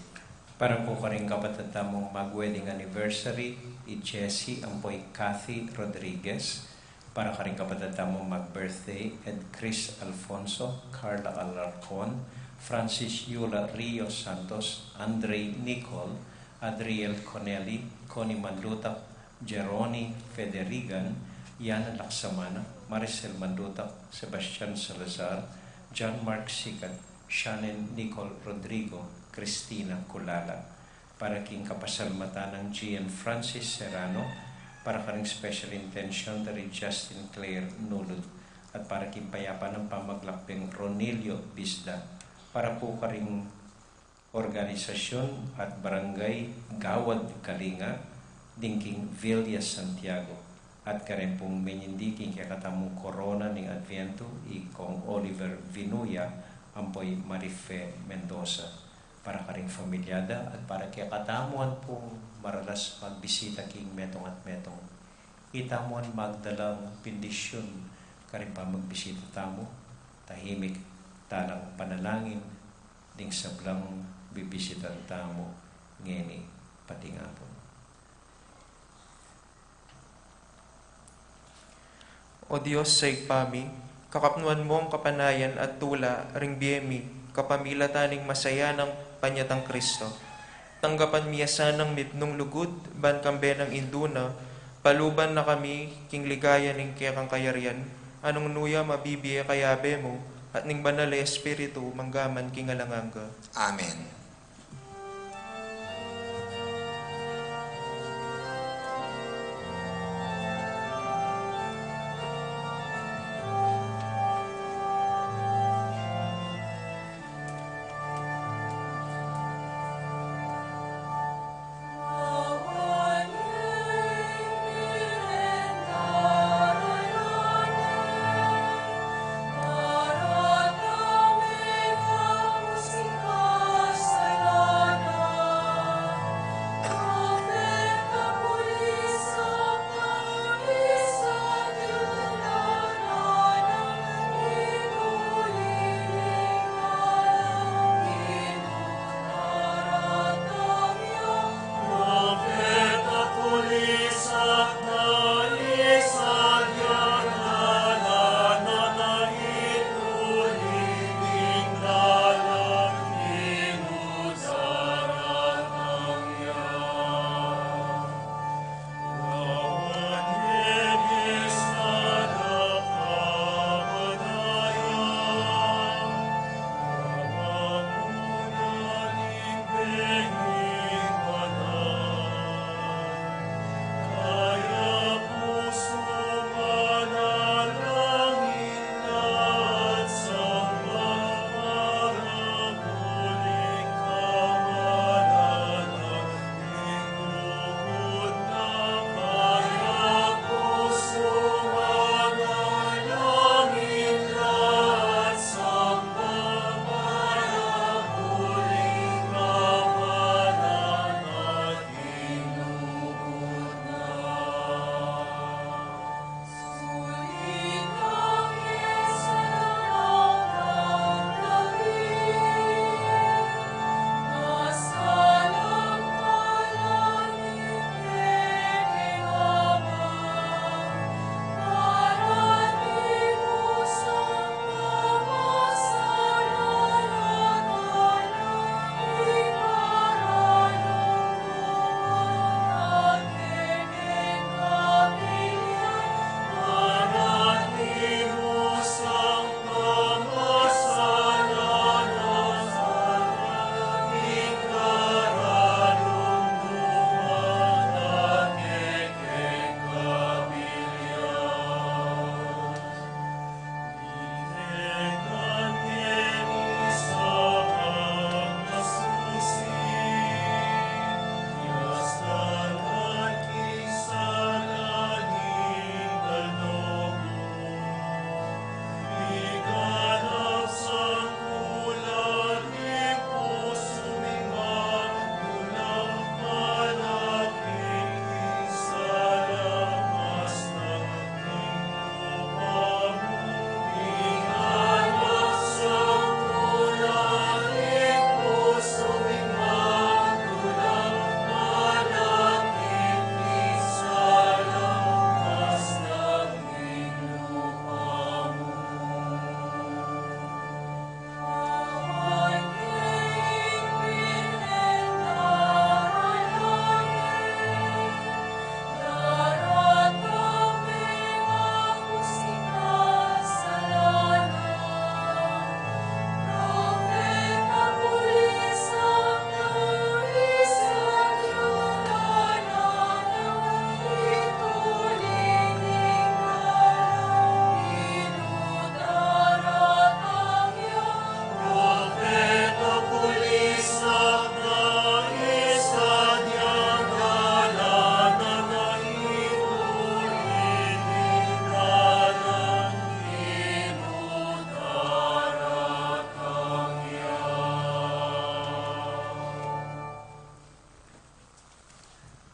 Para pu karing kapatad tamung mag-wedding anniversary, i Jessie ampo i Kathy Rodriguez, para karing kapatad tamung mag-birthday, ed Chris Alfonso, Carla Alarcon, Francis Yula Rio Santos, Andre Nicol, Adriel Conelli, Connie Manlutak, Jeroni Federigan, Yana Laksamana, Maricel Manlutak, Sebastian Salazar, John Mark Sikat, Shannon Nicole Rodrigo, Christina Culala. Para king kapasalamatan nang Gian Francis Serrano, para karing special intention da ri Justin Claire Nulud, at para king payapan nang pamaglakbeng Ronilio Bisda, para pu karing organisasyun at barangay Gawad Kalinga, ding king Villa Santiago, at kareng pung menyindi king kekatamung korona ning Adviento, i Kong Oliver Vinuya, ampo i Marife Mendoza. Para karing familia da at para kekatamu ngan pung maralas magbisita king metung at metung, itamu ngan magdalang bendisyun karing pamagbisita tamu, tahimik talang panalangin ding sablang bibisitan tamu ngeni pati ngapun. O Dios a Ibpa mi, kakapnuan mu ing kapanayan at tula ring bie mi, kapamilatan ning masayanang panyatang Kristo. Tanggapan mi ya sanang mibnung lugud, ban kambe nang Indu na, paluban na kami king ligaya ning kekang kayarian, a nung nu ya mabibie kayabe mu, at ning Banal a Espiritu, mangga man king alang angga. Amen.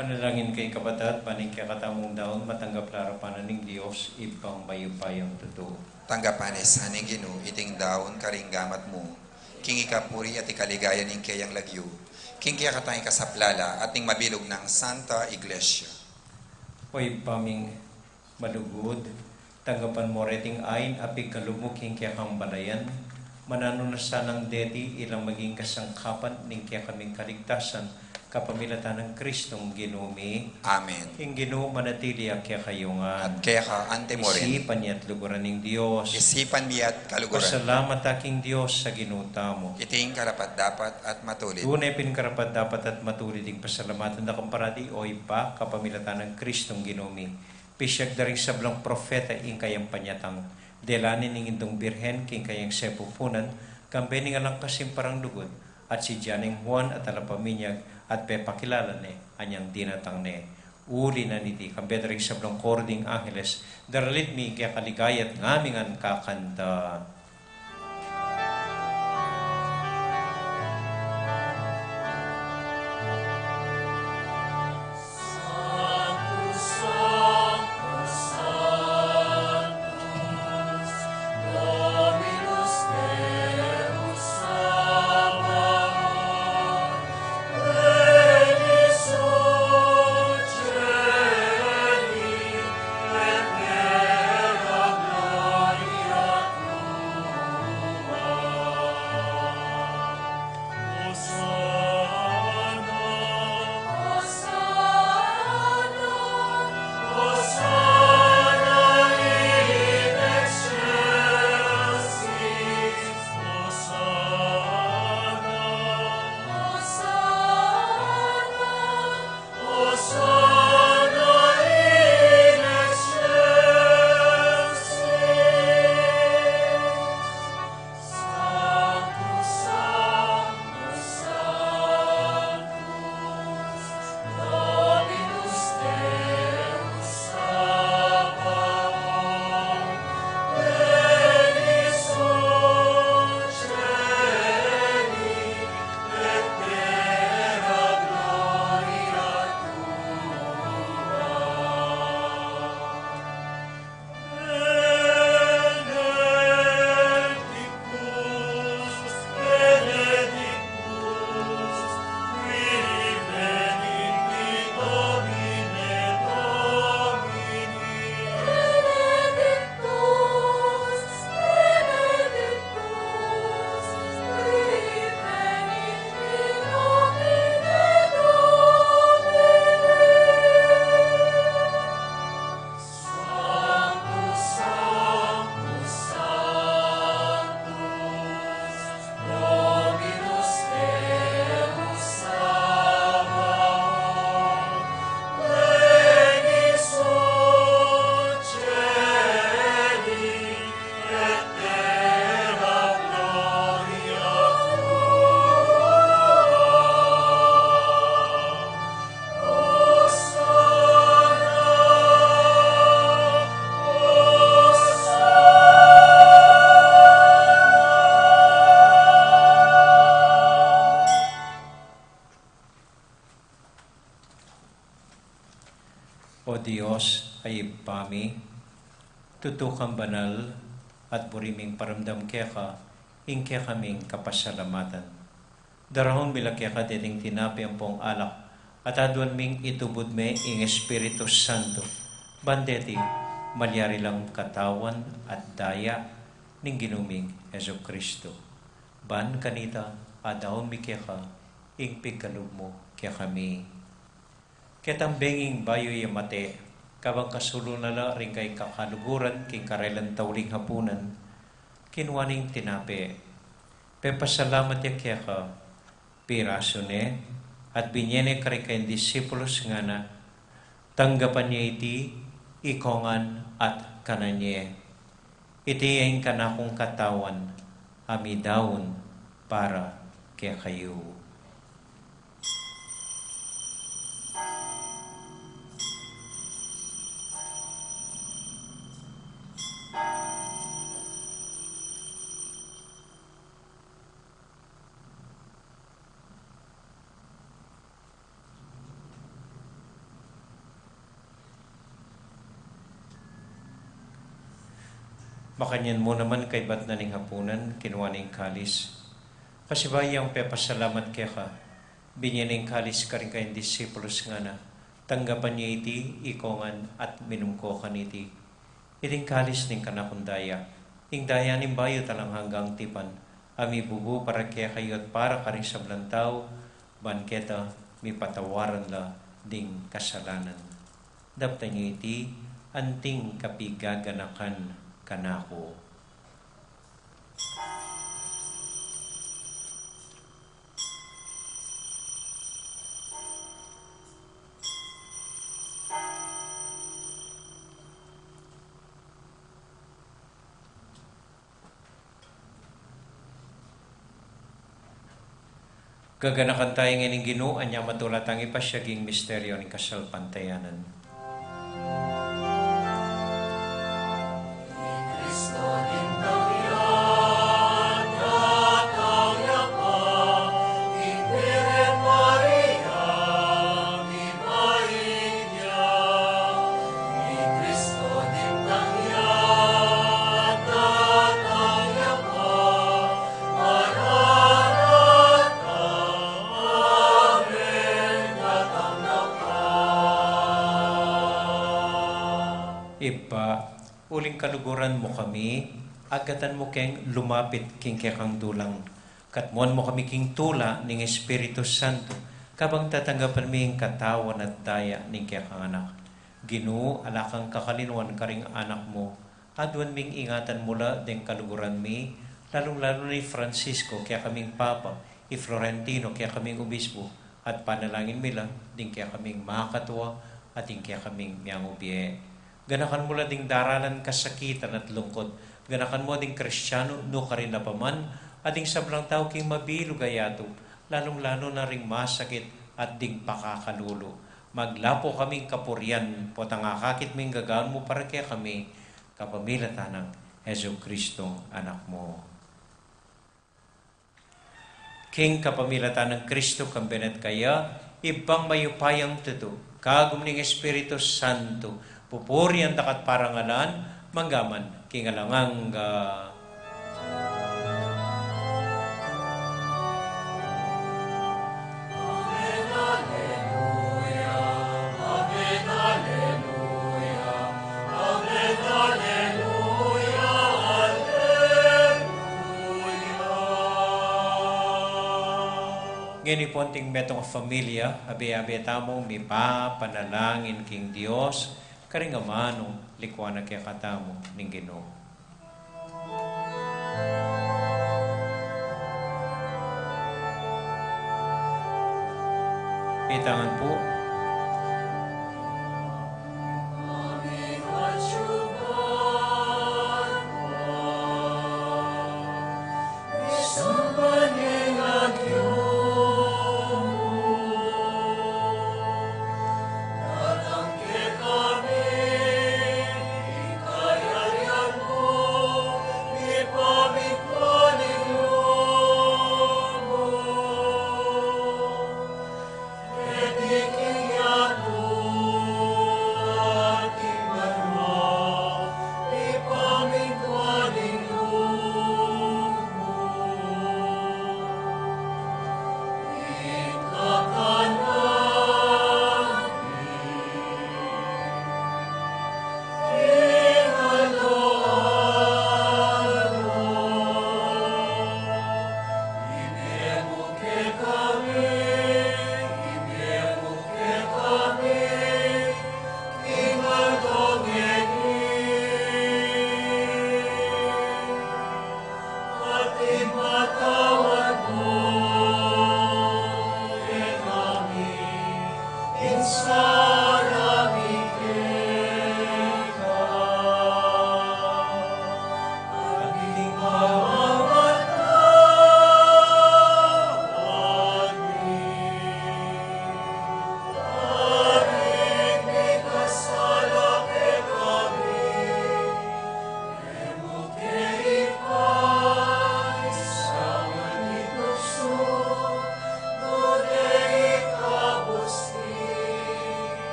Manalangin kayu, kapatad, ban ing kekatamung daun matanggap la arapan na ning Dios, Ibpang mayupayang tutu. Tanggapan na sa ning Ginu iting daun karing gamat mu, king ikapuri at ikaligaya ning keyang lagyu, king kekatang ikasaplala at ning mabilug nang Santa Iglesia. O Ibpa ming malugud, tanggapan mu reting ain a pigkalub mu king kekang balayan, mananu na sanang deti ila maging kasangkapan ning kekaming kaligtasan, Kapamilatan nang Kristong Ginu mi. Amen. Ing Ginu manatili ya kekayu ngan. At keka anti mu rin. Isipan ya at luguran ing Dios. Isipan mi at kaluguran. Pasalamat ta king Dios a Ginu tamu. Iti ing karapat-dapat at matulid. Tune pin karapat-dapat at matulid ing pasalamatan da ka parati, o Ibpa, kapamilatan nang Kristong Ginu mi. Pisyag da ring sablang propeta ing kayang panyatang. Dela ne ning Indung Birhen king kayang sepupunan, kambe ning alang kasimparang lugud, at sidya neng Juan a talapaminyag, at pepakilala ne anyang dinatang ne. Uli na niti, kambe da ring sablang koro ding angeles, daralit mi ing keka ligaya at ngami ngan kakanta. O Dios a Ibpa mi, tutu kang banal, at buri ming paramdam keka ing kekaming kapasalamatan. Daraun mi la keka deting tinape ampong alak, at aduan ming itubud me ing Espiritu Santo, ban deti malyari lang katawan at daya ning Ginu ming Jesucristo. Ban kanita, adaun mi keka ing pigkalub mu kekami. Ketang benging bayu ya mate, kabang kasulu na la ring kayang kakaluguran king karelang tauling hapunan, kinua neng tinape, pepasalamat ya keka, pirasu ne, at binie ne karing kayang disipulus, ngana, tanggapan ye iti ikongan at kanan ye. Iti ing kanakung katawan a midaun para kekayu. Makanyan mu naman kaybat na ning hapunan, kinua ne ing kalis. Kasibayu yang pepasalamat keka, binie ne ing kalis karing kayang disipulus, ngana, tanggapan ye iti ikongan at minum ko kaniti. Iti ing kalis ning kanakung daya, ing daya ning bayu at alang anggang tipan, a mibubu para kekayu at para karing sablang tau, ban keta mipatawaran la ding kasalanan. Daptan yu iti anting kapigaganakan kanaku. Gaganakan tamu ngening Ginu, anya matula tang ipasiag ing misteryo ning kasalpantayanan. Ibpa, uling kaluguran mu kami, agatan mu keng lumapit king kekang dulang. Katmuan mu kami king tula ning Espiritu Santo, kabang tatanggapan mi ing katawan at daya ning kekang Anak. Ginu, ala kang kakalinuan karing anak mu. Aduan ming ingatan mu la deng kaluguran mi, lalung-lalu na i Francisco, kekaming Papa, i Florentino, kekaming Obispo, at panalangin mi la ding kekaming makatua at ding kekaming miangubie. Ganakan mu la ding daralan kasakitan at lungkut. Ganakan mu ding Kristiano nukarin a pa man, at ding sablang tau king mabilug a yatu, lalung-lalu na ring masakit at ding pakakalulu. Maglapu kaming kapurian, potang akakit ming gagawan mu para kekami, kapamilatan nang Jesucristong Anak mu. King kapamilatan nang Kristo, kambe na at kaya, Ibpang mayupayang tutu, kagum ning Espiritu Santo, pupurian daka at parangalan, mangga man king alang angga. Ngeni pu anting metung a familia, abe-abe tamung mipapanalangin king Dios, karing amanung likuan na kekatamu ning Ginu. Itangan pu.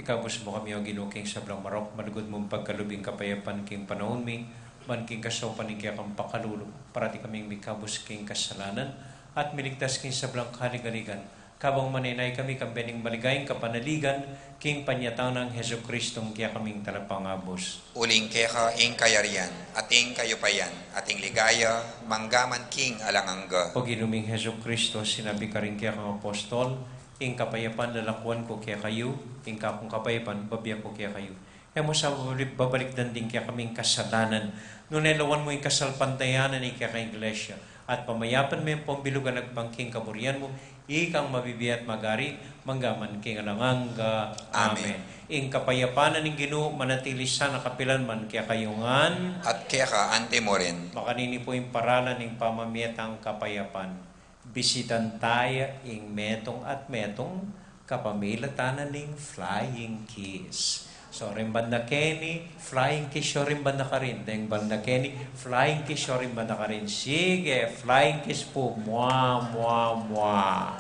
Ikabus mu kami, O Ginu, king sablang marok, malugud mung pagkalub ing kapayapan king panaun mi, ban king kasaupan ning kekang pakalulu, parati kaming mikabus king kasalanan, at miligtas king sablang kaligaligan, Kabang manenaya kami, kambe ning maligayang kapanaligan, king panyatang nang Jesucristong kekaming Talapangabus. Uling keka ing kayarian, at ing kayupayan, at ing ligaya, mangga man king alang angga. O Ginu ming Jesucristo, sinabi karing kekang apostol, ing kapayapan lalakuan ku kekayu, ing kakung kapayapan, bibie ku kekayu. E mu sa babalik-, babalikdan ding kekaming kasalanan, nune lawan mu ing kasalpantayanan ning kekang Iglesia, at pamayapan me pong bilug a agpang king kaburian mu, ikang mabibie at magari, mangga man king alang angga. Amen. Amen. Ing kapayapan ning Ginu manatili sana kapilan man kekayu ngan. At keka anti mu rin. Makanini pu ing paralan ning pamamie tang kapayapan. Bisitan taya ing metung at metung kapamilatan na ning flying kiss. So, ring banda keni, flying kiss yu ring banda karin. Deng banda keni, flying kiss yu ring banda karin. Sige, flying kiss pu. Mwa, mwa, mwa.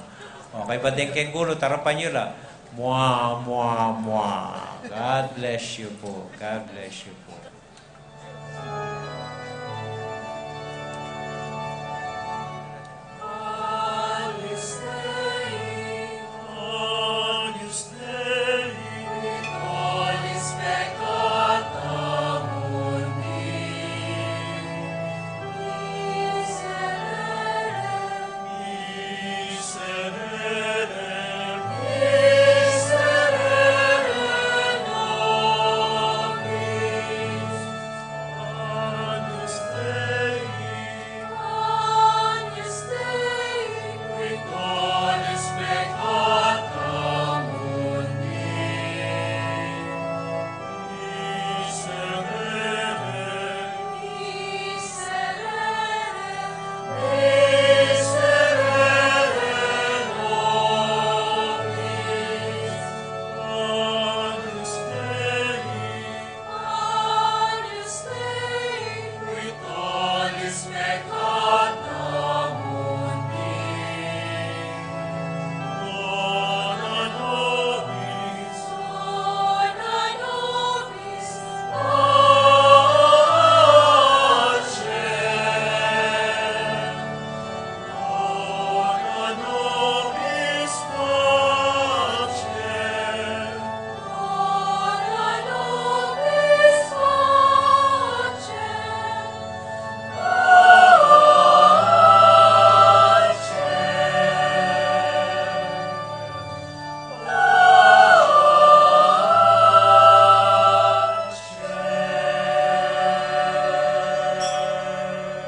Okay, ba deng keng gulut, arapan yu la. Mwa, mwa, mwa. God bless you pu. God bless you pu.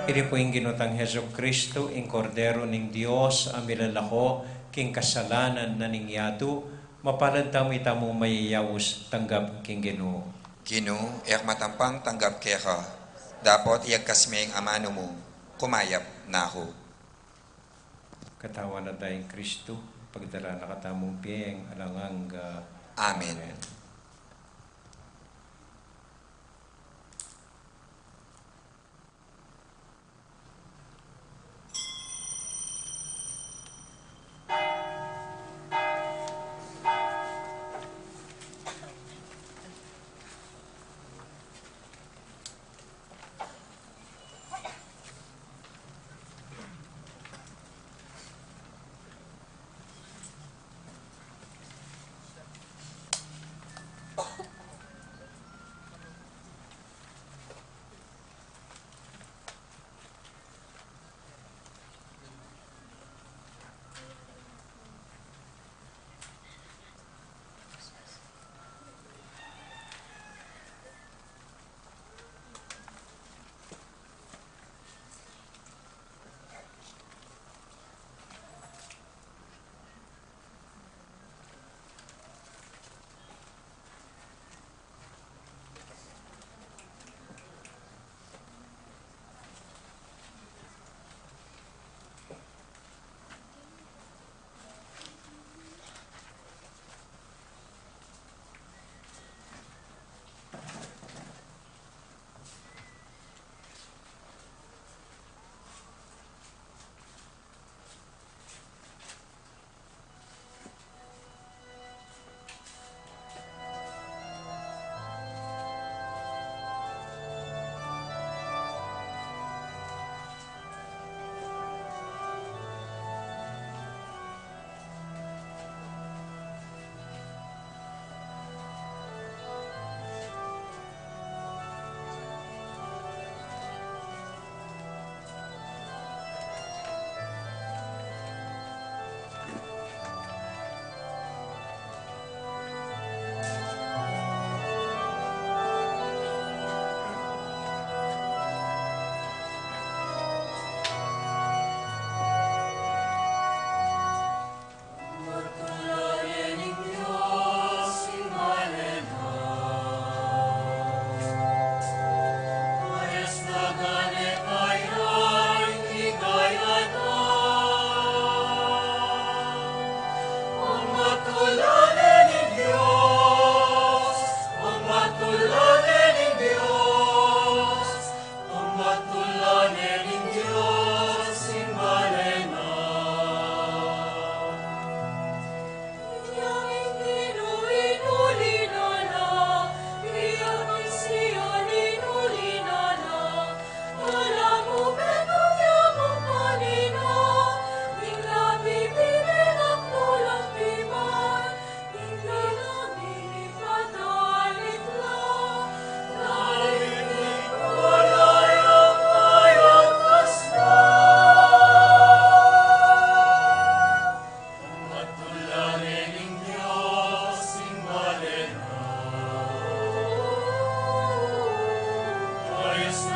Ini pu ing Ginu tang Jesucristo, ing Kordero ning Dios, a milalako king kasalanan na ning yatu. Mapalad tamu itamung mayayaus tanggap king Ginu. Ginu, e ku matampang tanggap keka, dapot iyagkas me ing amanu mu, kumayap na ku. Katawan at daya nang Kristu, pagdala na katamu king alang angga. Amen. Amen.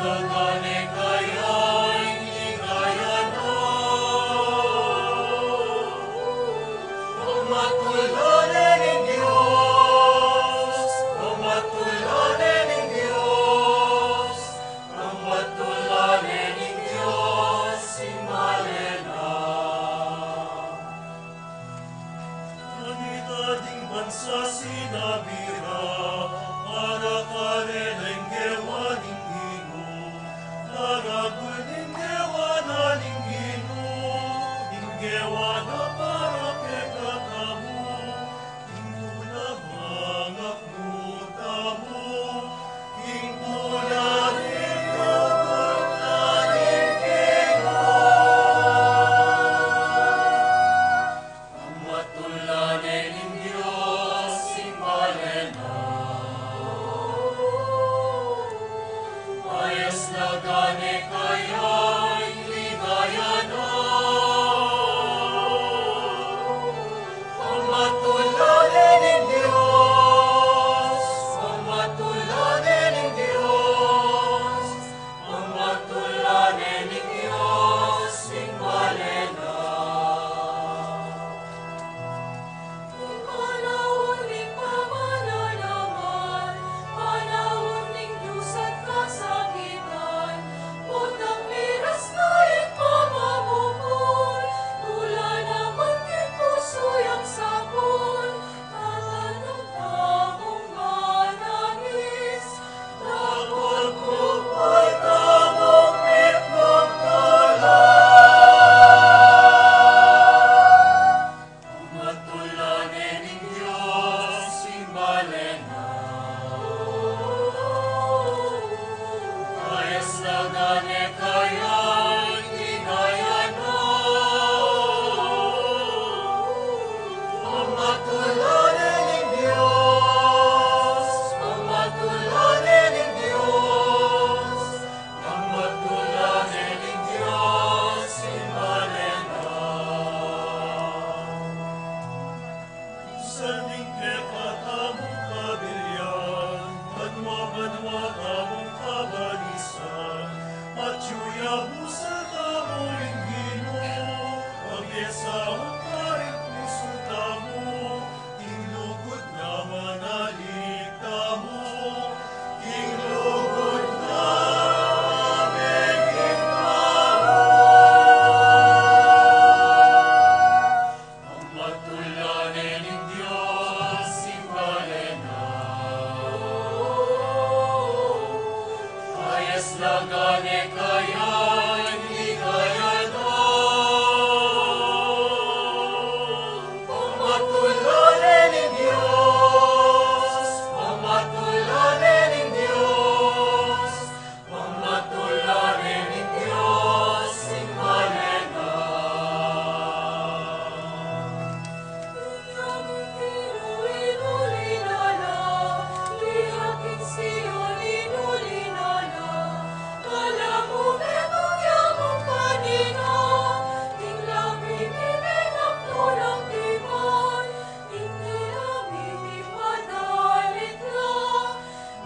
Gane kaya ing ligaya na. Pamatulanan ning Dios, pamatulanan ning Dios, pamatulanan ning Dios ing balen na. Kanita ding bansa sinabi ra, para karela ing gewa ning Ginu, daragul ning gewa na ning Ginu, ing gewa na para kekatamu, ing tulang mangapmu tamu, ing tulang ing lugud na ning Ginu. Pamatulanan ning Dios ing balen na. Mayas la gane kaya ing ligaya na. Pamatulanan ning Dios, pamatulanan ning Dios, pamatulanan ning Dios ing balen na. Ing panaun ning pamananaman, panaun ning dus at kasakitan, potang miras na ing pamamupul, tula naman king pusu yang sapul, tatanam tamung manangis, kapagpupul tamung mitmung tula. Pamatulanan ning Dios ing balen na. Mayas la gane kaya ing ligaya na. Pamatulanan ning Dios, pamatulanan ning Dios, pamatulanan ning Dios ing balen na. Minsan ning kekatamung kabilian, banua-banua tamung kabalisan, at yu ya busal tamu ing Ginu, pagyasaun karing pusu tamu, ing lugud na manalig tamu, ing lugud na manalig tamu. Pamatulanan ning Dios ing balen na. Mayas la gane kaya ing ligaya na. Pamatulanan ning Dios, pamatulanan ning Dios, pamatulanan ning Dios ing balen na. Ilu-ilu linala, liak ing Sion ilu linala, kalamu metung ya mu kanita, ing labi mi menaknu nang tipan, ing labi mi padalit na,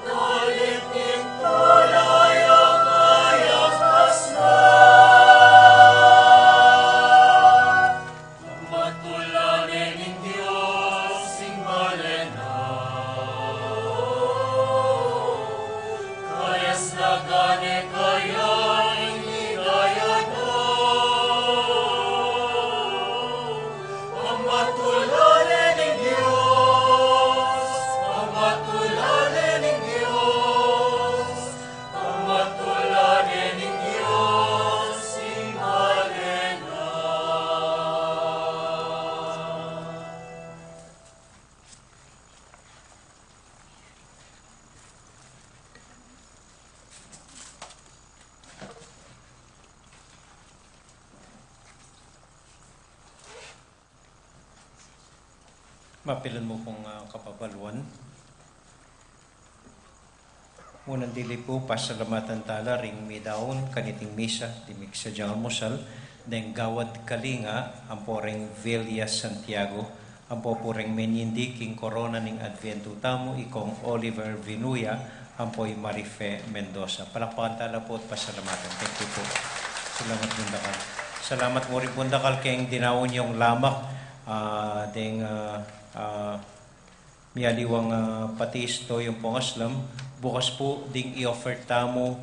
dalit ning tula yang mayagkas na. Pamatulanan ning Dios ing balen na. Mayas la gane kaya ing ligaya na. Pamatulanan ning Dios, pamatulanan ning Dios, pamatulanan ning Dios ing balen na. Mapilan mu pung, ah, kapabaluan. Munan dili pu, pasalamatan tala ring midaun kaniting misa, ding migsadyang almusal, deng gawad kalinga, ampo reng Velia Santiago, ampo pu reng menyindi king korona ning Adventu tamu, i Kong Oliver Vinuya, ampo i Marife Mendoza. Palakpakan tala pu at pasalamatan. Thank you pu. Salamat pung dakal. Salamat mu rin pung dakal keng dinaun yung lamak, ah, deng, ah, ah, mialiwang, ah, patis, toyong pangaslam. Bukas pu ding i-offer tamu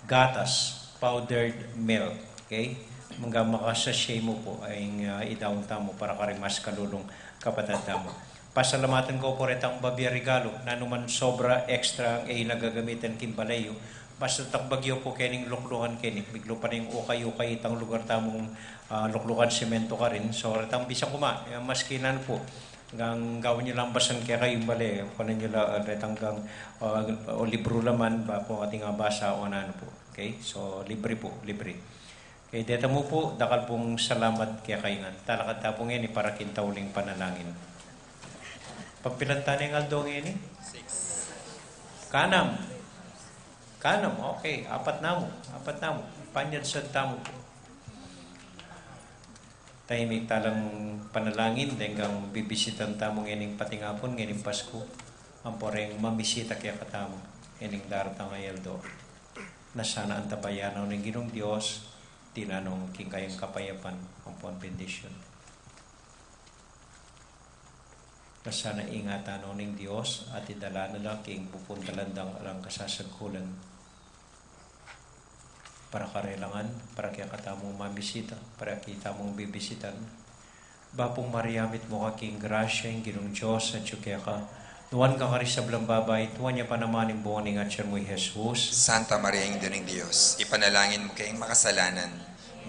gatas, powdered milk. Okay? Mangga makasasya mu pu, ing, ah, idaun tamu para karing mas kalulung kapatad tamu. Pasalamatan ku pu retang babie regalu, nanu man sobra, extra, e yu na gagamitan king bale yu. Basta takbag yu pu kening luklukan keni, miglupa na ing ukay-ukay itang lugar tamung, ah, luklukan, semento karin. So, retang bisa ku ma, eh, maski nanu pu, gang gawan yu lang basan kekayu ing bale, kunan yu la, ah, retang gang, ah, o libru la man, ba pu ating abasa o nanu pu. Okay? So, libre pu, libre. Okay, deta mu pu, dakal pung salamat kekayu ngan. Talakad ta pu ngeni para king tauling panalangin. Pagpilan ta ne ing aldo ngeni? Kanam. Kanam, okay. Apat namu. Apat namu. Panyad sa tamu pu. Tahimik talang panalangin, deng gang bibisitan tamu ngening patingapun, ngening Pasku. Ampo reng mamisita kekatamu ngening daratang a aldo. Na sana antabayanan ning Ginung Dios, tinanong king kayang kapayapan, ampon bendisyun. Na sana ingatan no ning Dios, at idala na la king pupuntalan dang alang kasasagkulan. Para karelangan, para kekatamung mamisita, para kekatamung bibisitan. Bapu Maria, mitmu ka king grasya, ing Ginung Dios atyu keka. Nuan ka karing sablang babai, at nuan ya pa naman ing bunga ning atyan mu, i Jesus. Santa Maria, Indu ning Dios, ipanalangin mu keng makasalanan,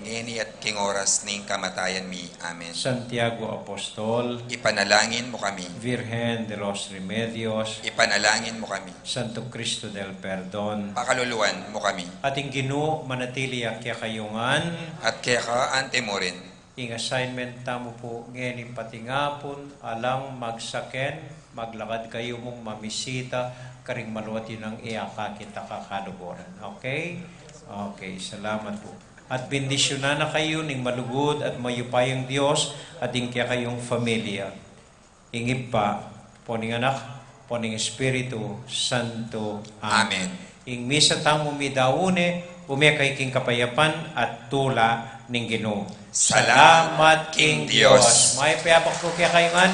ngeni at king oras ning kamatayan mi. Amen. Santiago Apostol, ipanalangin mu kami. Virgen de los Remedios, ipanalangin mu kami. Santo Cristo del Perdon, pakaluluan mu kami. At ing Ginu manatili ya kekayu ngan. At keka anti mu rin. Ing assignment tamu pu ngeni patingapun, alang magsaken, maglakad kayu mung mamisita karing maluat yu nang e akakit a kakaluguran. Okay? Okay, salamat pu. At bendisyunan na kayu ning malugud at mayupayang Dios at ing kekayung familia. Ing Ibpa, ampo ning Anak, ampo ning Espiritu Santo. Amen. Amen. Ing misa tamu midaun ne, ume kayu king kapayapan at tula ning Ginu. Salamat king Dios. Mayap a abak pu kekayu ngan.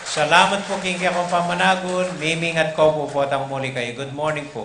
Salamat pu king kekong pamanagun. Mimingat ko pu potang muli kayu. Good morning pu.